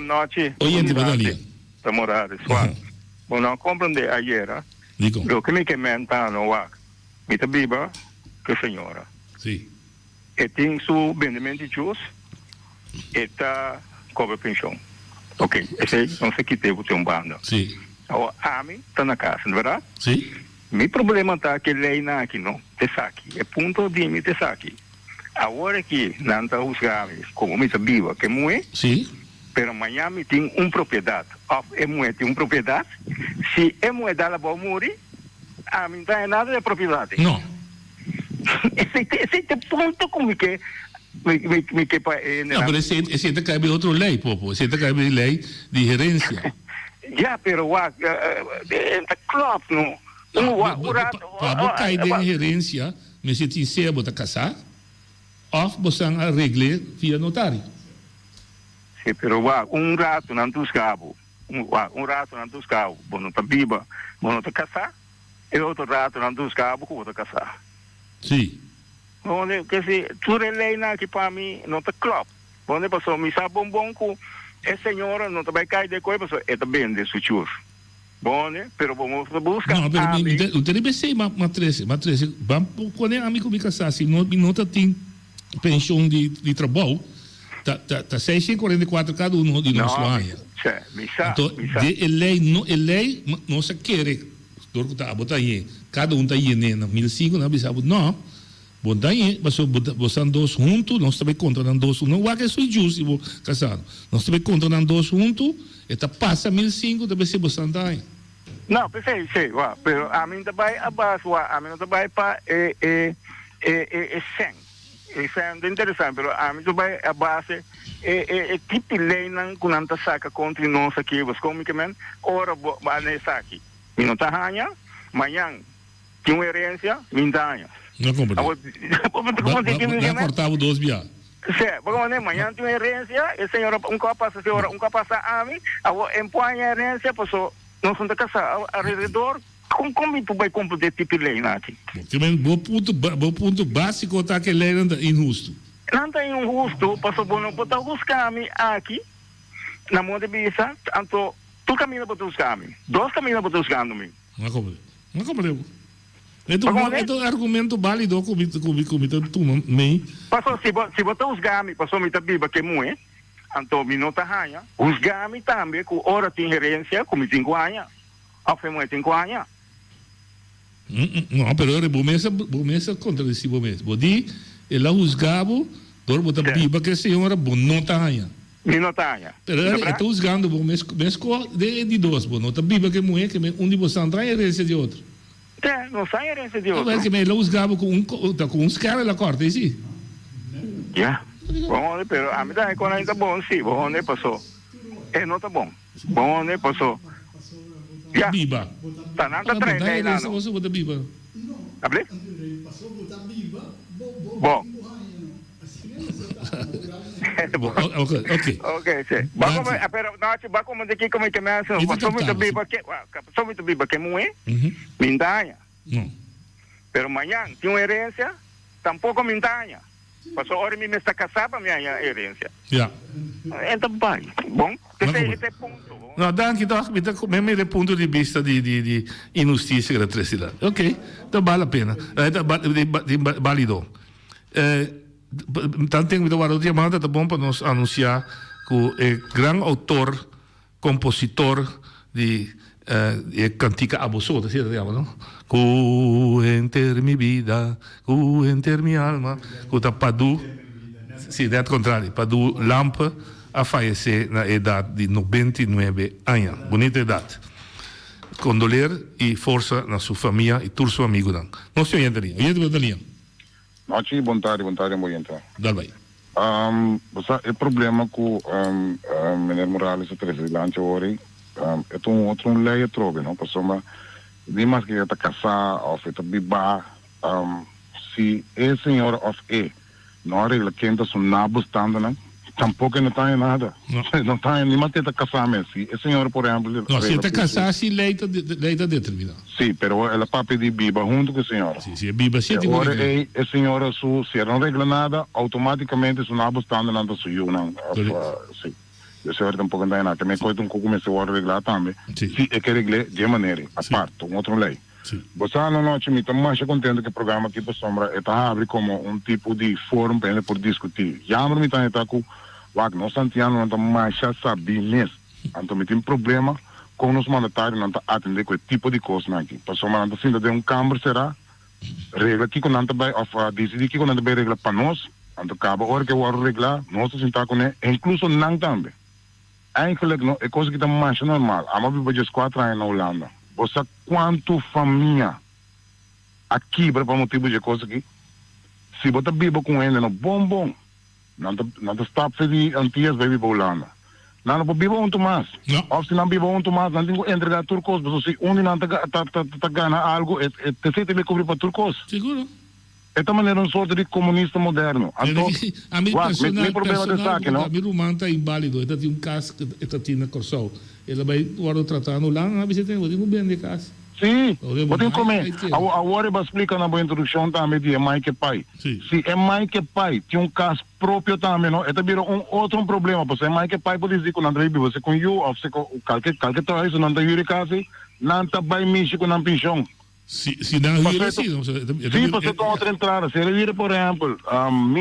Nochi. Oyente bo ta alia. Ta Morales. Juan. Bo no a comprende ayera. Dicon? Loke mi ke menta no wak. Mi ta biba cu e señora. Sí. E tin su bendemento di jus, e ta cobra pension. Ok, esey nos a kite bo te un banda. Sí. Awor ami ta na casa, no verdad? Sí. Mi problema ta cu e leynan aki no ta esaki. E punto di mi ta esaki. Awor aki nan ta husga mi como mi ta biba cu e muhe. Sí. Pero mañan mi tin un propiedat òf e muhé tin un propiedat, si e muhé dal abou muri, ami no ta haña nada di e propiedat ei. No. Esei ta esei ta e punto ku mi ke mi mi mi ke pa e No, hendenan. pero esei esei ta kai bei otro lei, Popo. Esei ta kai bei lei di herensia. Ya, pero wak, e ta klòp no. No, Un wak, un rato. Pa bo kai den herensia, mester tin sea bo ta kasá òf bo san a regl'é via notario. Sí, pero wak, un rato nan tusca bo, wak, un rato nan tusca bo, bo no ta biba, bo no ta casá, e otro rato nan tusca bo cu bo ta casá. Sí. Donde, ke si, tur e leynan aki pa mi no ta klop. Donde pasobra mi sa bon bon cu e señora no ta bay cay den coe pasobra e ta bende su chur. Bonde, pero bo no ta busca No, pero mi, ami. mi ta, riba esey ma, ma trece, ma trece, ban pone ami cu mi casá si no, mi no ta tin pensioen di, di trabou, ta, ta, ta 644 cada uno di nos No, lo mi, haña. sè, mi sa, Anto, mi sa. de e ley, no, e ley, nos a kere, dor cu ta abo ta hañ'é, cada un ta yen'é na 1005, nan a bisa abo, no, Bo ta hañ'é, pasobra bo ta, bo stan dos huntu, nos ta bay kontra nan dos huntu. No wak esun jus si bo kasado. Nos ta bay kontra nan dos huntu, e ta pasa 1005, ta bay si bo stan ta haña. No, p'esei, sí, wak, pero ami no ta bay a base, wak, ami no ta bay pa e, e, e, e, e sèn. E sèn ta interesante, pero ami ta bay a base e, e, e tipo di leynan ku nan ta saka kontra di nos aki, paskon mi ke men, ora bo a na esaki, mi no ta haña, mañan. Tin un herencia, minta aña. No comprende. Abo, bo Ba, ta ba, comprende ba, ki a corta bo dos bia. Se, bo comprende, mañana tin un herencia, e señora un ko a pasa señora, un ko a pasa ami, abo en por haña herencia, paso nos no ta casa alrededor, con con mi por bay comprende tipo leynan aki? Bo ke men, bo punto, bo punto basico ta ke leynan ta inhusto. Nan ta inhusto, paso bo no por ta husga mi aki, na modo di bisa, anto tur caminda bo ta husga mi, dos caminda bo ta husgando mi. No comprende. No comprende bo. E ta un, e ta un argumento balido ku mi, ku mi, ku mi ta tuma mei. Paso si bo, si bo ta husga mi paso mi ta biba ku e muhe, anto mi no ta haña. Husga mi tambe ku ora tin herensia ku mi tin ku haña, òf e muhe tin ku haña. No, pero ora bo mes a, bo mes a kontradisí bo mes. Bo di, el a husga bo dor bo ta biba ku e señora, bo no ta haña. Mi no ta haña. Pero e ta husgando bo mes mes ko den e di dos. Bo no ta biba ku e muhé ke men un di bosan ta haña herensia di otro. Te, nos ta haña herensia di otro. Ke men el a husga bo ku un ta ku un skèr el a kòrta ei si. Ya. Bo hònde pero ami ta haña kon nan ta bon si. Bo hònde paso e no ta bon. Bo hònde paso ya. Biba. Ta nan ta trae lei nan no. Bo ta biba. Able? Bo. Ok. Ok, sí. Ba come, pero no, ba come de kiko mi ke me hace. Mi ta So mi ta captado, biba ke, so mi ta biba ke muhe, mi nta haña. No. Pero mañan tin un herencia, tampoco mi nta haña. Paso ora mi mester casá pa mi haña herencia. Ja. E ta bai. Bon, esei e ta e punto. No, danki toch. Mi ta mi mira e punto di bista di di di inhusticia ku ta trese dilanti. Ok, ta bal la pena. E ta balido. Tanten mi ta warda otro yamada ta bon pa nos anuncia cu e gran autor, compositor di e cantica Abo So, ta asina ta yama no? Cu henter mi bida, cu henter mi alma, cu ta Padu, si net contrario, Padu Lampe a fayece na edad di 99 aña, bunita edad. Condoleer y forsa na su famia y tur su amigunan. Nos tin oyente liña. Oyente bo ta liña. Nochi, bon tardi, bon tardi amor oyente. Dal bai. Bo sa e problema cu meneer Morales a trece dilanti awor ey, e ta un otro un ley atrobe no, pasobra ni maske e ta casa of e ta biba, si e señora of e No a regla ken ta su nabestandenan, tampoco e no ta haña nada. No. E no ta haña, ni maske e ta casá mes. Si e señora, por ehempel, No, si e regla ta cu casá, si ley ta, ley ta determiná. Sí, pero el a papia di biba hunto cu e señora. Sí, si e biba E siete cu ora regla. ey e señora su, si e no regla nada, automáticamente su nabestandenan ta su yunan, of, Correcto. sí. E señora tampoco no ta haña nada. Te me coy ta un cu cu mester worde reglá tambe. Sí. Si e ke regl'é dje manera ey, Sí. apart, un otro ley. Sí. Bo sa anochi mi ta masha contento cu e programa aki pasobra e ta habri como un tipo di forum pa hende por discuti. Jammer mi ta heta cu wak nos Antianonan ta masha sabi mes. Anto mi tin problema con nos mandatarionan ta atende cu e tipo di cosnan aki. Pasobra nan ta sinta den un camber cera, regla kico nan ta bay of dicidi kico nan ta bay regla pa nos. Anto caba ora cu e worde regla nos ta sinta cune e incluso nan tambe. Eigenlijk no, e kos aki ta masha normal. Amo a biba dieskuater aña na Hulanda. Bo sa kuantu famia a kibra pa motibu dje kos aki? Si bo ta biba ku un hende no bon bon, nan ta nan ta stap fe di Antias bai biba Hulanda. Nan no por biba huntu mas. Òf si nan biba huntu mas, nan tin ku entregá tur kos, pasobra si un di nan ta ta ta gana algu, e e esei ta bin kubri pa tur kos. Seguro. E ta manera un sorto di comunista moderno. Anto, Ami wak, mi, personal, mi problema ta personal esaki, no? Mi ruman ta inválido, e ta tin un kas ku e ta tin na Kòrsou. El a bai wòrdu tratá na Hulanda, nan a bisa e bo tin ku bende e kas. Sí, Pasobra bo bo tin no kome. hay kere. Awor, awor e bo a splika na bo introdukshon tambe di e mai ku e pai. Sí. Si e mai ku e pai tin un kas propio tambe, no, e ta bira un otro un problema, pasobra e mai ku e pai por disi ku nan ta bai biba si ku un yu òf si ku kalke, kalke trabajo nan ta yuri kas ei, nan ta bai mishi ku nan penshon. Si, si nan huur Pasó si, no, e ta, Sí, pasó ta otro entrada. Si el huur, por ehempel,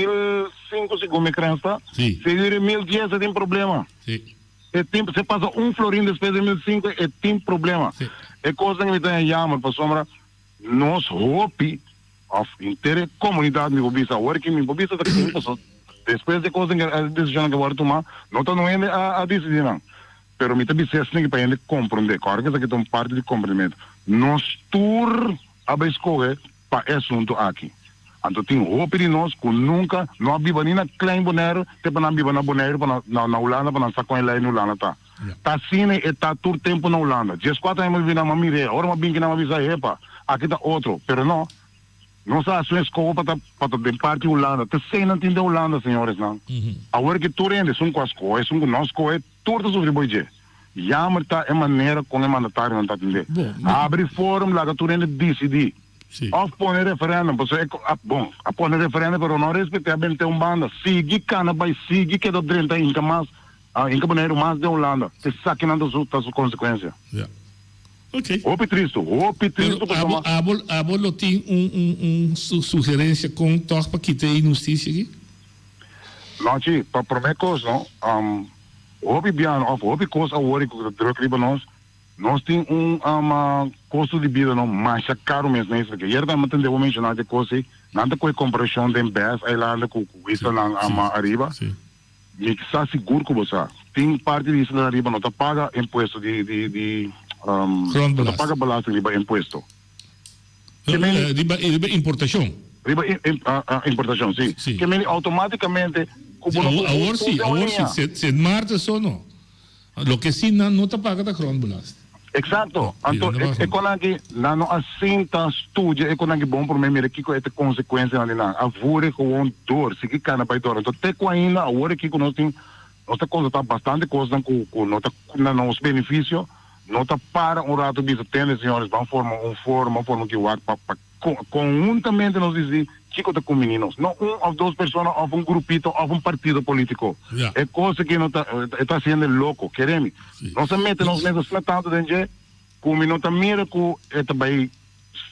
1005 segun mi krensa, Sí. si el huur 1010 e tin problema. Sí. E tin, si pasa un florin despues di 1005 e tin problema. Sí. E kosnan mi ta jammer pasobra nos hopi of henter e komunidat mi por bisa awor ki mi por bisa ta kin pasobra despues di e kosnan e desishonnan ke wòrdu tumá no ta no hende a a disidí nan. Pero mi ta bisa esaki pa hende komprondé. Kòrda ku esaki ta un parti di komprendimentu. Nos tur a bai skohe pa e asuntu aki. Anto tin hopi di nos ku nunka no a biba ni na Klein Boneiru te pa nan biba na Boneiru pa nan na Hulanda pa nan sa kon e lei na Hulanda ta. Ta asina e ta tur tempu na Hulanda. Dieskuater aña mi a biba nan mi a mir'é. Ora mi a bin kinan mi a bisa hepa aki ta otro. Pero no. Nos a haci un escoho pa ta pa ta den parti Hulanda. Te esey nan tin den Hulanda, señoresnan. Awor ki tur hende, esun cu a scohe, esun cu no a scohe, tur ta sufri boy dje. Jammer ta e manera con e mandatarionan ta atende. Habri forum, laga tur hende dicidi. Of pone referendum, pasobra e a bon, a pone referendum pero no respete, a bente un banda. Sigui cana bay, sigui keda drenta hinca mas, hinca Boneiru mas den Hulanda. Esakinan ta su ta su consecuencia. Ok. Hopi tristu, hopi tristu Pero abo, pasobra. abo, abo lo tin un, un, un su, sugerencia con toch pa kita e inhusticia aki? Nochi, pa prome cos no, um, hopi biano of hopi cos awor cu ta druk riba nos, nos tin un um, costo di bida no masha caro mes na isla aki. Ayer tambe tende bo menciona di cos ey, nan ta coge comparacion den Best Eilanden cu, cu islanan um, ariba. Sí. Mi sa sigur ku bo sa. Tin parti di isla ariba no ta paga impuesto di di di no ta paga belasting riba impuesto. Ke meni riba riba importashon. Riba importashon si. Si. Ke meni outomatikamente ku bo no por Awor si, awor si. Sint Maarten so no. Loke si nan no ta paga ta grondbelasting. Exacto. Anto e kon aki nan no a sinta studia e kon aki bon prome mira kiko e ta consecuencianan di nan. A voer e gewoon door, sigui cana bay door. Anto te cu ainda awor aki cu nos tin nos ta constata bastante cosnan cu cu no ta na nos beneficio, no ta para un rato bisa tende señores ban forma un forum, ban forma un kiwak pa pa Conhuntamente nos dicidi kico ta cumbini nos. No un of dos persona of un grupito of un partido politico. E cos aki no ta, e ta haciendo loco, kere mi. Nos a mete nos mes asina tanto den dje cu mi no ta mira cu e ta bay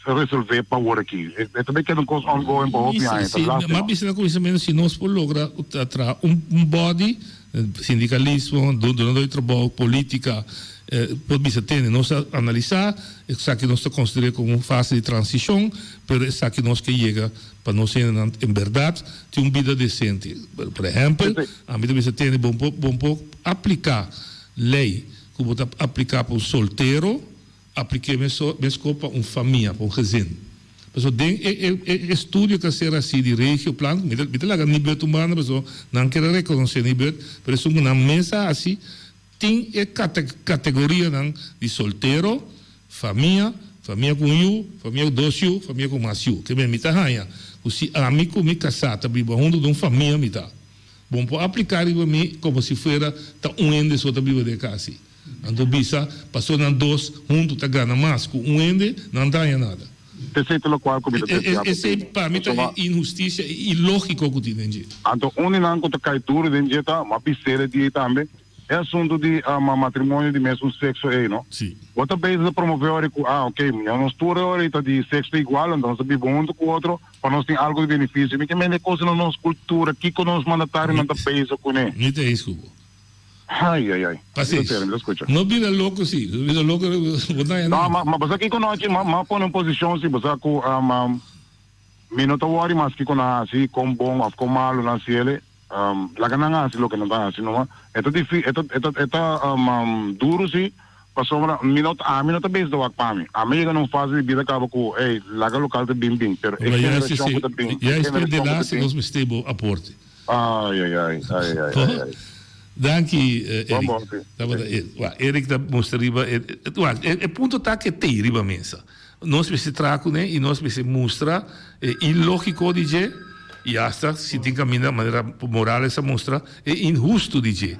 resolve pa awor aki. E ta bay keda un cos ongoing pa hopi aña. Ta lastima. M'a bisa na cuminsamentu si nos por logra traha un body, sindicalismo, dunador di trabao, politica, por bisa tene nos a analisa esaki nos ta considera como un fase di transicion pero esaki nos ke yega pa nos hendenan en berdad tin un bida decente por ehempel ami ta bisa tene bo bo por aplica ley cu bo ta aplica pa un soltero aplik'é mesco pa un famia pa un gezin pasobra den e e estudio cu a ser haci di regioplan mi ta laga Nibud un banda pasobra nan kier a reconoce Nibud pero esun cu nan mes a haci Tin e kategorianan di soltero, famia, famia ku un yu, famia ku dos yu, famia ku mas yu. Ke men mi ta haña ku si ami ku mi kasá ta biba huntu den un famia mi ta bon por apliká riba mi komo si fuera ta un hende so ta biba den e kas ei. Anto bisa pasobra nan dos huntu ta gana mas ku un hende, nan ta haña nada. Esei ta lokual ku mi ta desea pa Esei bini. pa mi ta e inhustisia i ilógiko ku tin den dje. Anto un di nan ku ta kai duru den dje ta, m'a bis'é di ei tambe, E asuntu di matrimonio di mesun sexo ei, no? Sí. Bo ta bezig ta promove ora cu, ah, ok, ya nos tur e ora ei ta di sexo igual, anto nos ta biba hunto cu otro pa nos tin algo di beneficio. Mi ke mende cos na nos cultura, kico nos mandatarionan ta bezig cune? Mi ta eens cu bo. Ai, ai, ai. Mi ta Pasis. sera, mi ta scucha. No bira loco si. No bira loco, bo ta haña No, nada. ma, ma bo sa kico nochi, ma, ma pone un posicion si, bo sa cu, mi no ta worry mas kico nan haci, con bon of con malo nan haciele. Laga nan hasi loke nan ta hasi numa. E ta difi e ta e ta e ta duru si, pasobra mi no ami no ta bezig ta wak pa mi. Ami a yega na un fase di bida kaba ku ey laga lokal ta bin bin, pero e Ora ya generashon ku ta bin, ya e espe generashon ku ta delaste bin. nos mester bo aporte. Ay ay ay ay ay ay ay. Danki Bon Eric. bon si. Tabata e wak Eric ta mustra riba e wak e punto ta ke tei riba mesa. Nos mester traha kuné i nos mester mustra e ilógiko di dje i asta si tin kaminda manera Morales a mustra e inhustu di dje.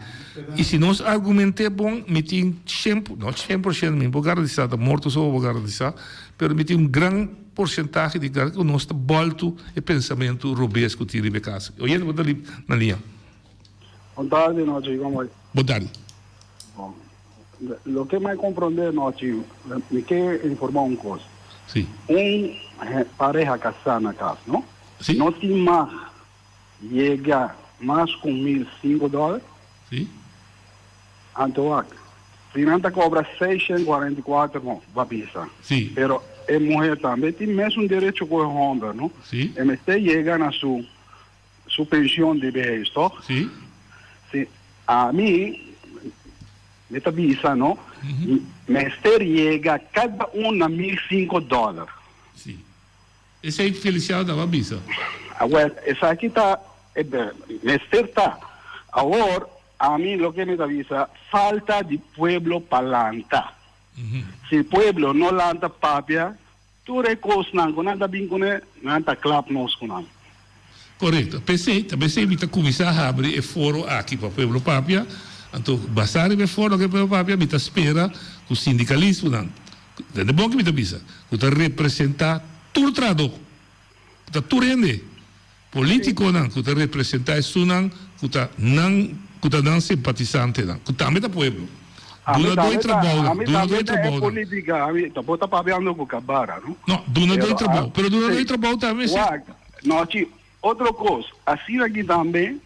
I si nos argument'é bon mi tin shen no shen por shento mi no por garantisá ta morto so bo por garantisá pero mi tin un gran porsentahe di ku nos ta bòltu e pensamentu robes ku tin riba e kas. Oyente bo ta na liña. Bon tardi Nochi, como bai? Bon tardi. Bon. Loke mi a comprende Nochi, mi ke informa un cos. Si. Un pareha casá na cas, no? Si. No tin mag yega mas cu 1005 dollar. Si. Anto wak, si nan ta cobra 644, bon, ba bisa. Si. Pero e muher tambe tin mesun derecho cu e homber, no? Si. E mester yega na su su pensioen di behes, toch? Sí. Sí. Ami, mi ta bisa, no? Mester yega cada un na 1005 dollar. Sí. Esey Feliciano taba bisa. Awel, esaki ta, mester ta. Awor, ami loke mi ta bisa, falta di pueblo pa lanta. Si pueblo no lanta papia, Tur e kosnan ku nan ta bin kuné, nan ta klap nos ku nan. Korekto. P'esei, ta p'esei mi ta kuminsá habri e foro aki pa pueblo papia. Anto, basá riba e foro ku e pueblo papia, mi ta spera ku sindikalismonan, tende bon ke mi ta bisa, ku ta representá tur trahadó, ku ta tur hende. Politiconan cu ta representa esunnan cu ta nan cu ta nan simpatisantenan, cu tambe ta pueblo. Ami Dunador tambe di ta, trabounan, ami dunador tambe di ta e trabounan. politica, ami ta bo ta papiando cu Cabara, no? No, dunador di Pero a, trabou, pero dunador di sí, trabou tambe si. wak, nochi, otro cos, asina aki tambe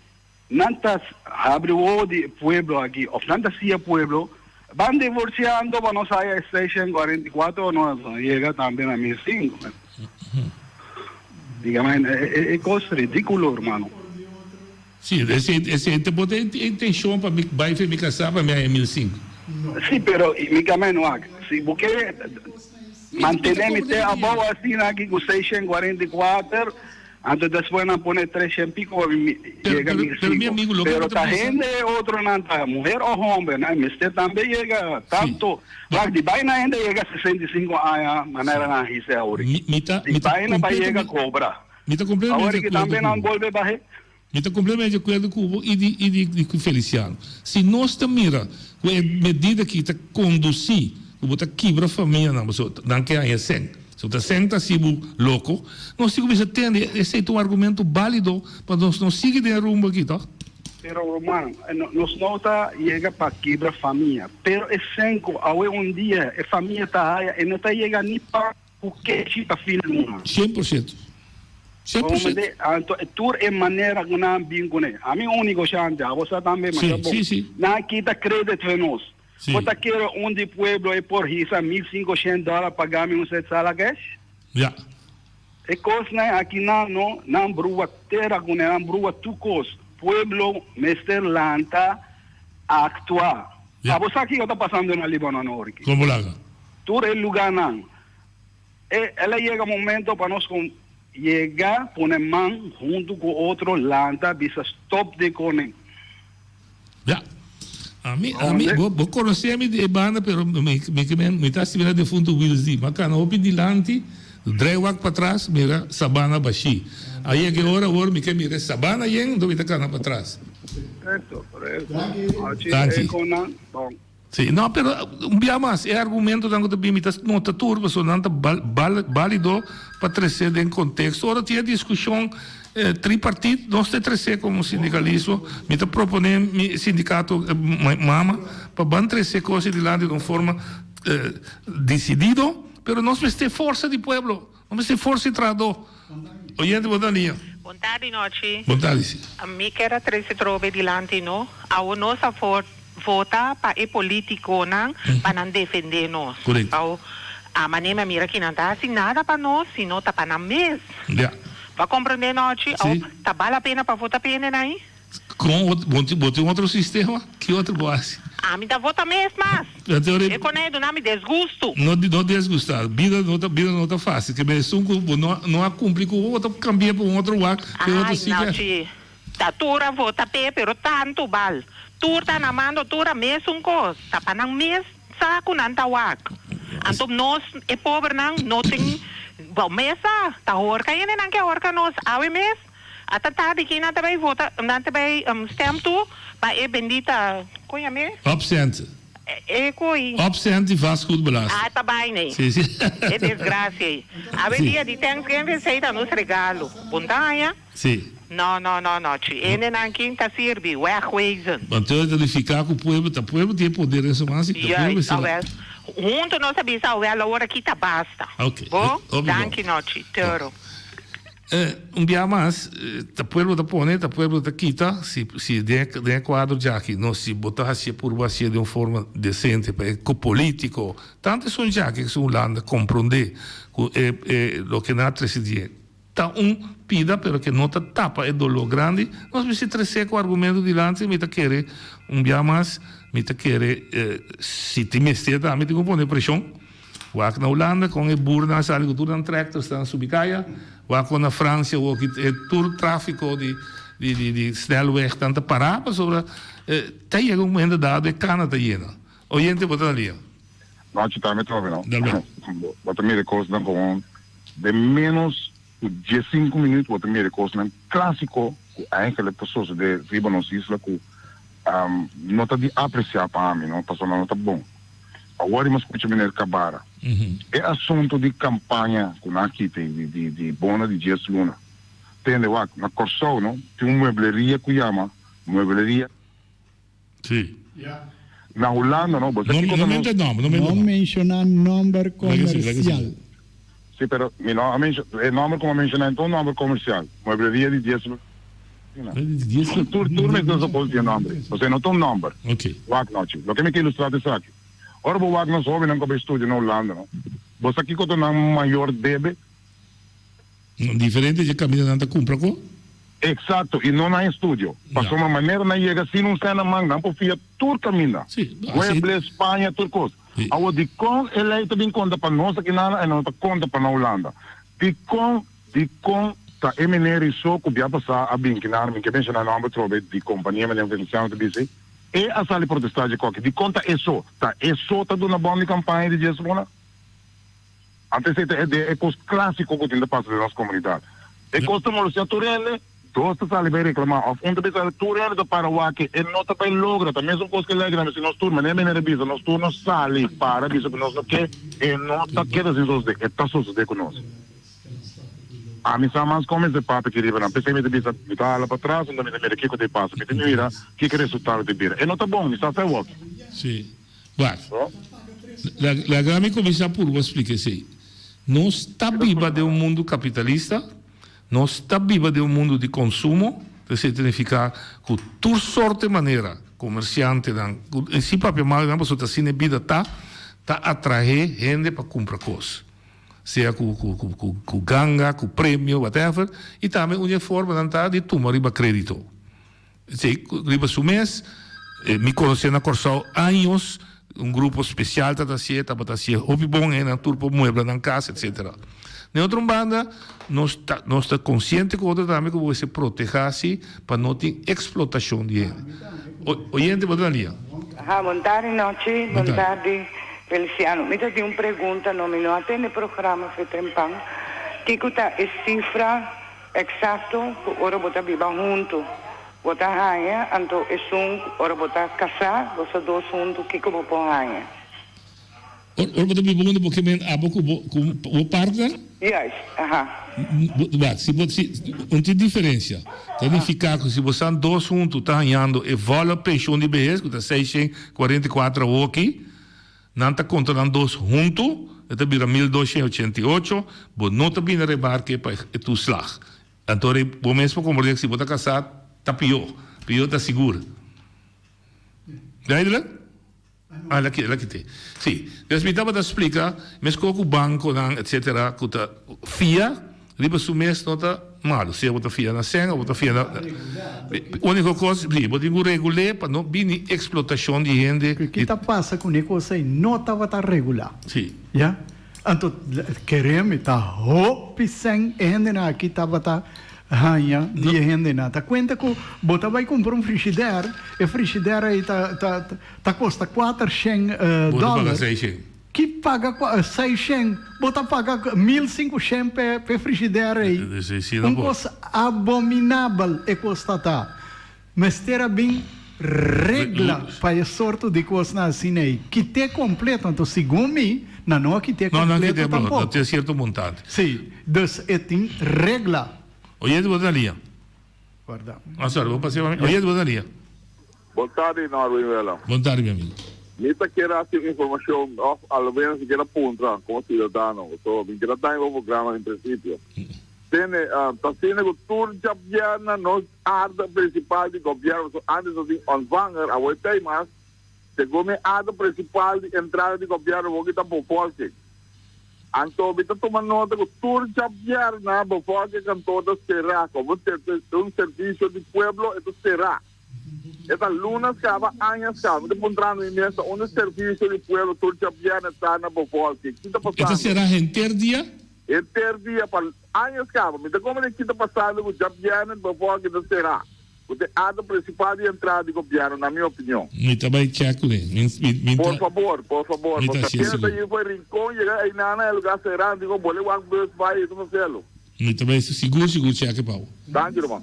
nan ta habri wowo di e pueblo aki, of nan ta siña pueblo, ban divorciando pa nos haya e 644 nos yega tambe na 1500. Dígame, e cos ridiculo, hermano. Sí, esey, esey ta bo ta intencion pa mi bay fe mi casa pa mi haya 1005. Sí, pero mi cama no ak. Si bo ke mantene mi te abao asina aki cu 644, anto despues nan pone 300 pico pa mi yega 1005. Pero ta hende otronan ta muher o homber, nan mester tambe yega tanto. Wak, di bai na hende yega 65 aña manera nan hise awor aki. Di bai na bai yega cobra. Awor aki tambe nan bolbe bahe. Mi ta completamente di acuerdo cu bo y di y di cu Feliciano. Si nos ta mira cu e medida aki ta conduci cu bo ta kibra famianan pasobra nan ke haña cen. Si bo ta cen ta haci bo loco. Nos tin cu bisa tende esey ta un argumento balido pa nos no sigui den e rumbo aki toch? Pero ruman, nos no ta yega pa kibra famia, pero e sen ku awe un dia e famia ta haya e no ta yega ni pa ku kechi pa fin luna. 100%. 100%. Anto tur e manera ku nan bin kuné. Ami un negoshante, abo sa tambe masha bon. Nan kita credit fe nos. Bo ta kere un di pueblo e por hisa 1500 dollar paga mi un set sala cash? Ya. E kosnan aki nan no, nan brua tera ku nan brua tur kos. Pueblo mester lanta aktua. Ya. Abo sa kiko ta pasando na Libanon awor aki? Kon bo laga? Tur e luganan. E el a yega momento pa nos kon yega pone man huntu ku otro lanta bisa stop di konen. Ya. Ami, ami, bo, bo conoce mi di e banda, pero mi, mi, mi, mi ta sibila defunto Wills di. Ma cana hopi dilanti, draai wak patras, mira sabana bashi. A yega e ora awor mi ke mira e sabana yen, enton mi ta cana patras. Correcto, correcto. Achi Danki. e conan, bon. Sí, no, pero un bia mas, e argumentonan ku ta bin mi ta nota tur pasobra nan ta bálido pa trese den konteksto. Ora tin e diskushon tripartit, nos ta trese komo sindikalismo. Mi ta proponé mi sindikato mama pa ban trese kos dilanti di un forma desidido, pero nos mester forsa di pueblo, nos mester forsa di trahadó. Oyente, bo ta liña. Bon tardi nochi. Bon tardi, si. Mi kier a trece trobe dilanti no. Awo nos a vota pa e politiconan pa nan defende nos. Correcto. Awo a mane mi a mira ki nan ta haci nada pa nos sino ta pa nan mes. Ya. Bo a comprende nochi? Si. Awo ta bal la pena pa vota pa e hendenan ahi? Kon bo tin otro sistema? Ki otro bo hasi? Ami ta vota mes mas. E konei duna mi desgustu. No no desgusta. Bida no ta bida no ta facil. Ke men esun ku bo no no a kumpli ku bo, bo ta kambia pa un otro wak, pa e otro Ai si ke. Nachi, ta tur a vota p'e, pero tantu bal. Tur ta na mando tur a mesun kos. Ta pa nan mes sa ku nan ta wak. Anto nos e pobernan no tin bo mes sa. Ta horka hende nan ke horka nos awe mes. Ata tardi ki nan ta bay vota, nan ta bay stem tu pa e bendita, kon yam'e? Opcent. E koe. Opcent di vastgoedbelasting. Ah, ta bay nee. Si, si. E desgracia ey. Awe dia di Thanksgiving esey ta nos regalo. Bon ta haña? Si. No, no, no, no, chi. Hendenan kin ta sirbi? Wegwezen. Anto e ta nifica cu pueblo, ta pueblo tin e poder den su man, si ta pueblo Juist, awel. Hunto nos a bisa awel awor aki ta basta. Ok. Bo? Danki no, chi. Tero. Un bia mas, ta pueblo ta pone, ta pueblo ta kita, si si den e den e kuadro djaki no si bo ta hasié purba hasié den un forma desente pa e ku polítiko, tantu esun djaki ku esun Hulanda komprondé ku e e loke nan a trese dje ta un pida pero ke no ta tapa e doló grandi, nos mester tresé ku argumento dilanti, mi ta kere un bia mas mi ta kere si tin mester tambe tin ku pone preshon. Wak na Hulanda kon e burnan a sali ku tur nan tractors ta subi kaya. Wak kon na Francia woki e tur trafiko di di di snelweg nan ta para pasobra ta yega un momento dado e kana ta yena. Oyente bo ta na lia. Nochi tambe trobe no. Bo ta mira e kosnan gewoon den menos ku diesinku minuut bo ta mira e kosnan klasiko ku eigenlijk ta sosode riba nos isla ku no ta di apresia pa ami no pasobra no ta bon. Awor mi a skucha meneer Kabara. E asuntu di kampaña ku nan a kita ei di di bono di dies luna. Tende wak, na Kòrsou no tin un muebleria ku yama Muebleria. Sí. Na Hulanda no, bo sa kiko ta nos. No menshoná nòmber komersial. Sí, pero mi no a mensho, e nòmber ku mi a menshoná no ta un nòmber komersial. Muebleria di dies luna. Tur tur mester sa pon tin nòmber ei. Pasobra no ta un nòmber. Wak nochi. Loke mi ke ilustrá ta esaki. Ora bo wak nos hóbennan ku a bai studia na Hulanda no, bo sa kiko ta nan mayor debe? Diferente dje kaminda nan ta kumpra ku. Eksakto, i no nan estudio. Pasobra manera nan yega sin un sèn na man, nan por fia tur kaminda. Muebles, paña, tur kos. Awor, dikon e lei ta bin konta pa nos aki nana i no ta konta pa na Hulanda? Dikon, dikon ta e meneer Riso ku bia pasá a bin kinan, mi ke menshoná nòmber trobe, di kompania meneer Feliciano ta bisa, e a sali protestá dje koki? Dikon ta e so? Ta e so ta duna bòn di kampaña di djes luna? Anto esei ta e kos klásiko ku tin ta pasa den nos komunidat. E kos ta molestiá tur hende. Dos ta sali bai reclama of un ta bisa tur hende ta para wak e no ta bai logra ta mesun cos ke ley grandi si nos tur manera manera bisa nos tur no sali para bisa ku nos no ke e no ta keda sin sosode e ta sosode ku nos ami sa mas kon mester papia ki riba nan pesey mi ta bisa mi ta hala pa tras unda mi ta mira kiko ta pasa mi ta mira kiko resultado ta bira e no ta bon mi sa sa awor. Si wak laga mi kuminsa purba splika esey nos ta biba den un mundu kapitalista. Nos ta biba den un mundu di konsumo, esei ta nifiká ku tur sorte manera komersiantenan, ku si papia mal di nan pasobra ta asina e bida ta, ta atraé hende pa kumpra kos. Sea ku ku ganga, ku premio, whatever, i tambe un di e formanan ta di tuma riba krédito. Esei riba su mes, mi konosé na Kòrsou años, un grupo spesial ta ta hasié, tabata hasié hopi bon, hendenan tur por muebla nan kas, etsetera. Den otro un banda, nos ta nos ta konsiente ku otro tambe ku bo mester protehá si pa no tin eksplotashon di hende. Oyente, bo ta na lia. Ha, bon tardi Nochi, bon tardi Feliciano. Mi ta tin un pregunta, no mi no a tende programa fe trempan. Kiko ta e sifra Eksakto, ku ora bo ta biba huntu, bo ta haña, anto esun ku ora bo ta kasá, boso dos huntu, kiko bo por haña? Ora bo ta biba huntu, bo ke men abo ku bo ku bo partner? Juist, aha. Wak, si bo si un tin diferensia. Ta nifiká ku si bo san dos huntu ta hañando e volle penshon di behes, ku ta 644 awoki, Nan ta konta nan dos huntu, e ta bira 1288, bo no ta bini remarke pa e toeslag. Anto rei bo mes por komprendé ku si bo ta kasá ta pió, pió ta sigur. Duidelijk? Ah, el a el a kité. Sí, dus mi tabata splika meskos ku bankonan etsetera ku ta fia riba su mes no ta. malu. Sea bo ta fia na sèn òf bo ta fia na. Úniko kos, si, bo tin ku regul'é pa no bini eksplotashon di hende. Ki ta pasa ku ne kos ei no tabata regulá. Si. Ya. Anto kere mi ta hopi sèn e hendenan aki tabata haña di e hendenan. Ta kuenta ku bo ta bai kumpra un frishider, e frishider ei ta ta ta kosta kuatershen Bo ta paga dòler. seishen. Ki paga seishen? Bo ta paga 1500 p'e frishider ei. Si, si no Un por. kos abominabel e kos ta ta. Mester a bin regla pa e sorto di kosnan asina ei. Kit'é kompleto. Anto segun mi, nan no a kit'é No, nan kompleto kit'é, no, tampoko. tin sierto montante. Sí, dus e tin regla. Oyente bo ta na liña. Guarda. Ah, sorry, bo pas'é pa mi. Oyente bo ta na liña. Bon tardi, Norwin Willem. Bon tardi, mi amigo. Mi ta kier haci un informacion of a lo menos mi kier a puntra como ciudadano, pasobra mi kier a daña bo programa en principio. Tene, ta asina cu tur djabièrnè nos arda principal di gobierno, pasobra antes nos tin ontvanger, awor e tey mas, segun mi arda principal di entrada di gobierno awor ki ta bevolking. Anto mi ta tuma nota cu tur djabièrnè bevolking kantoor ta cera, como un servicio di pueblo e ta cera. E ta lunas caba, añas caba. Mi ta puntrando mi mes ta unda servicio di pueblo tur djabièrnè ta na bevolking? Ki ta E ta pasando? cera henter dia? Henter dia pa añas caba. Mi ta comprende ki ta pasando cu djabièrnè bevolking ta cera, cu ta e acto principal di entrada di gobierno, na mi opinion. Mi ta bay check cu ne. Mi, mi, mi Por ta, fabor, por fabor. mi ta Pasobra hacié kende ta sigur. yin for Rincon yega eynan na e lugar cera, mi dico bole wak bus bay, e ta facelo. Mi ta bay sigur sigur check pa bo. Danki ruman.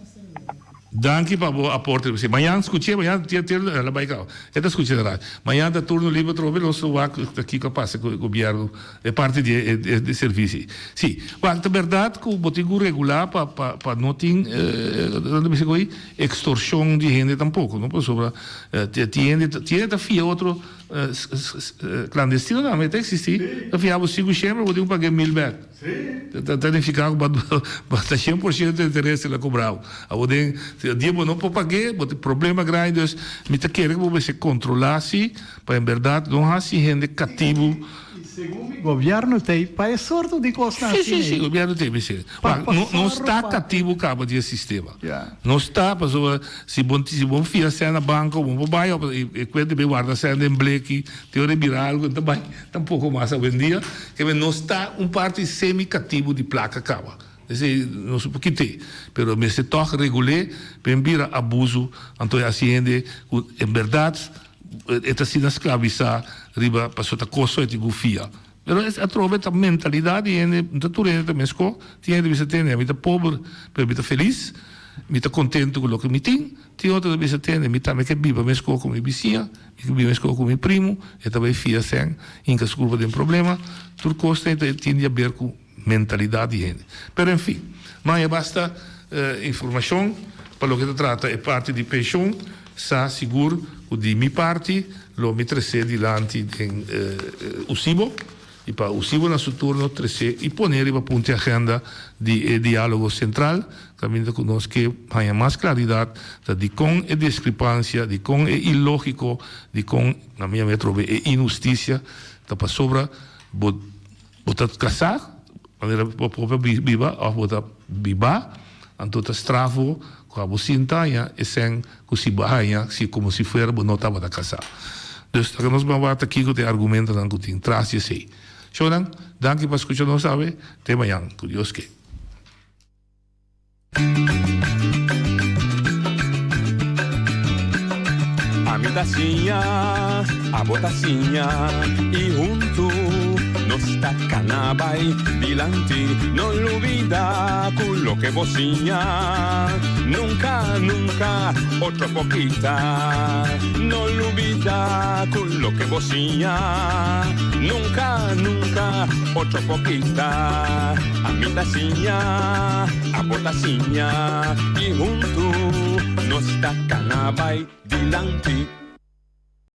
Danki pa bo aporte. Mañan scuché, mañan tin tin el a bay caba. E ta scucha na radio. Mañan ta turno liber atrobe, nos lo wak kico a pasa cu e gobierno e parti di e e servicio ey. Si, wak ta berdad cu bo tin cu regula pa pa pa no tin nan ta bisa cu ey extorsion di hende tampoco no pasobra tin hende tin hende ta fia otro clandestino tambe ta existi ta fia bo cinco shember bo tin cu paga e mil bek. Ta nifiká ku bo ta 100% interes el a kobra bo. Abo den dia bo no por pag'é, bo tin problema grandi. Dus mi ta kere ku bo mester kontrolá si pa en bèrdat no hasi hende katibu. I segun mi gobièrnu t'ei pa e sorto di kosnan Sí, asina sí, sí, ei. gobièrnu t'ei mester. Pa Wak, no, nos sòru ta pa e. katibu kaba di e sistema. Ya. Nos ta, pasobra si bo si bo fia sèn na banko, bo por bai òf e kuenta bai warda sèn den bleki, te ora e bira algu, e ta bai. Tampoco mas awendia, keme nos ta un parti semi catibu di placa caba. Esey nos por kit'e, pero mester toch regul'e pa en bira abuso, anto e haci hende cu en berdad e ta asina sclavisa riba pasobra ta costo e tin cu fia. Pero es atrobe ta mentalidad di hende, no ta tur hende ta mesco, tin hende bisa tende mi ta pober pero mi ta feliz, mi ta contento cu loke mi tin, tin otro ta bisa tende mi tambe ke biba mesco cu mi bisiña. Mi ku biba meskos ku mi primu, e ta bai fia sèn, hinka su kurpa den problema. Tur kos ta tin di haber ku mentalidat di hende. Pero en fin, maña basta informashon pa loke ta trata e parti di penshon, sa sigur ku di mi parti lo mi tresé dilanti den USIBO. I pa Usibo na su turno trese i pone riba punto di agenda di e dialogo sentral, kaminda ku nos ke haña mas klaridat ta dikon e diskripansia, dikon e ilógiko, dikon, na mi a trobe, e inhustisia ta pasobra bo bo ta kasá, manera bo propio biba òf bo ta bibá, anto ta strafo ku abo sinta haña e sèn Ku si bo haña si komo si fuera bo no tabata kasá. Dus ta nos ban wak ta kiko ta e argumentonan ku tin tras di esei. Shownan, danki pa skucha nos awe. Te mañan, ku Dios ke. Ami ta siña, abo ta siña, i huntu nos ta kana bai dilanti. No lubida ku loke bo siña. Nunca, nunca, otro por kita. No lubida cu loke bo siña. Nunca, nunca, otro por kita. Ami ta siña, abo ta siña. Y hunto nos ta cana bay dilanti.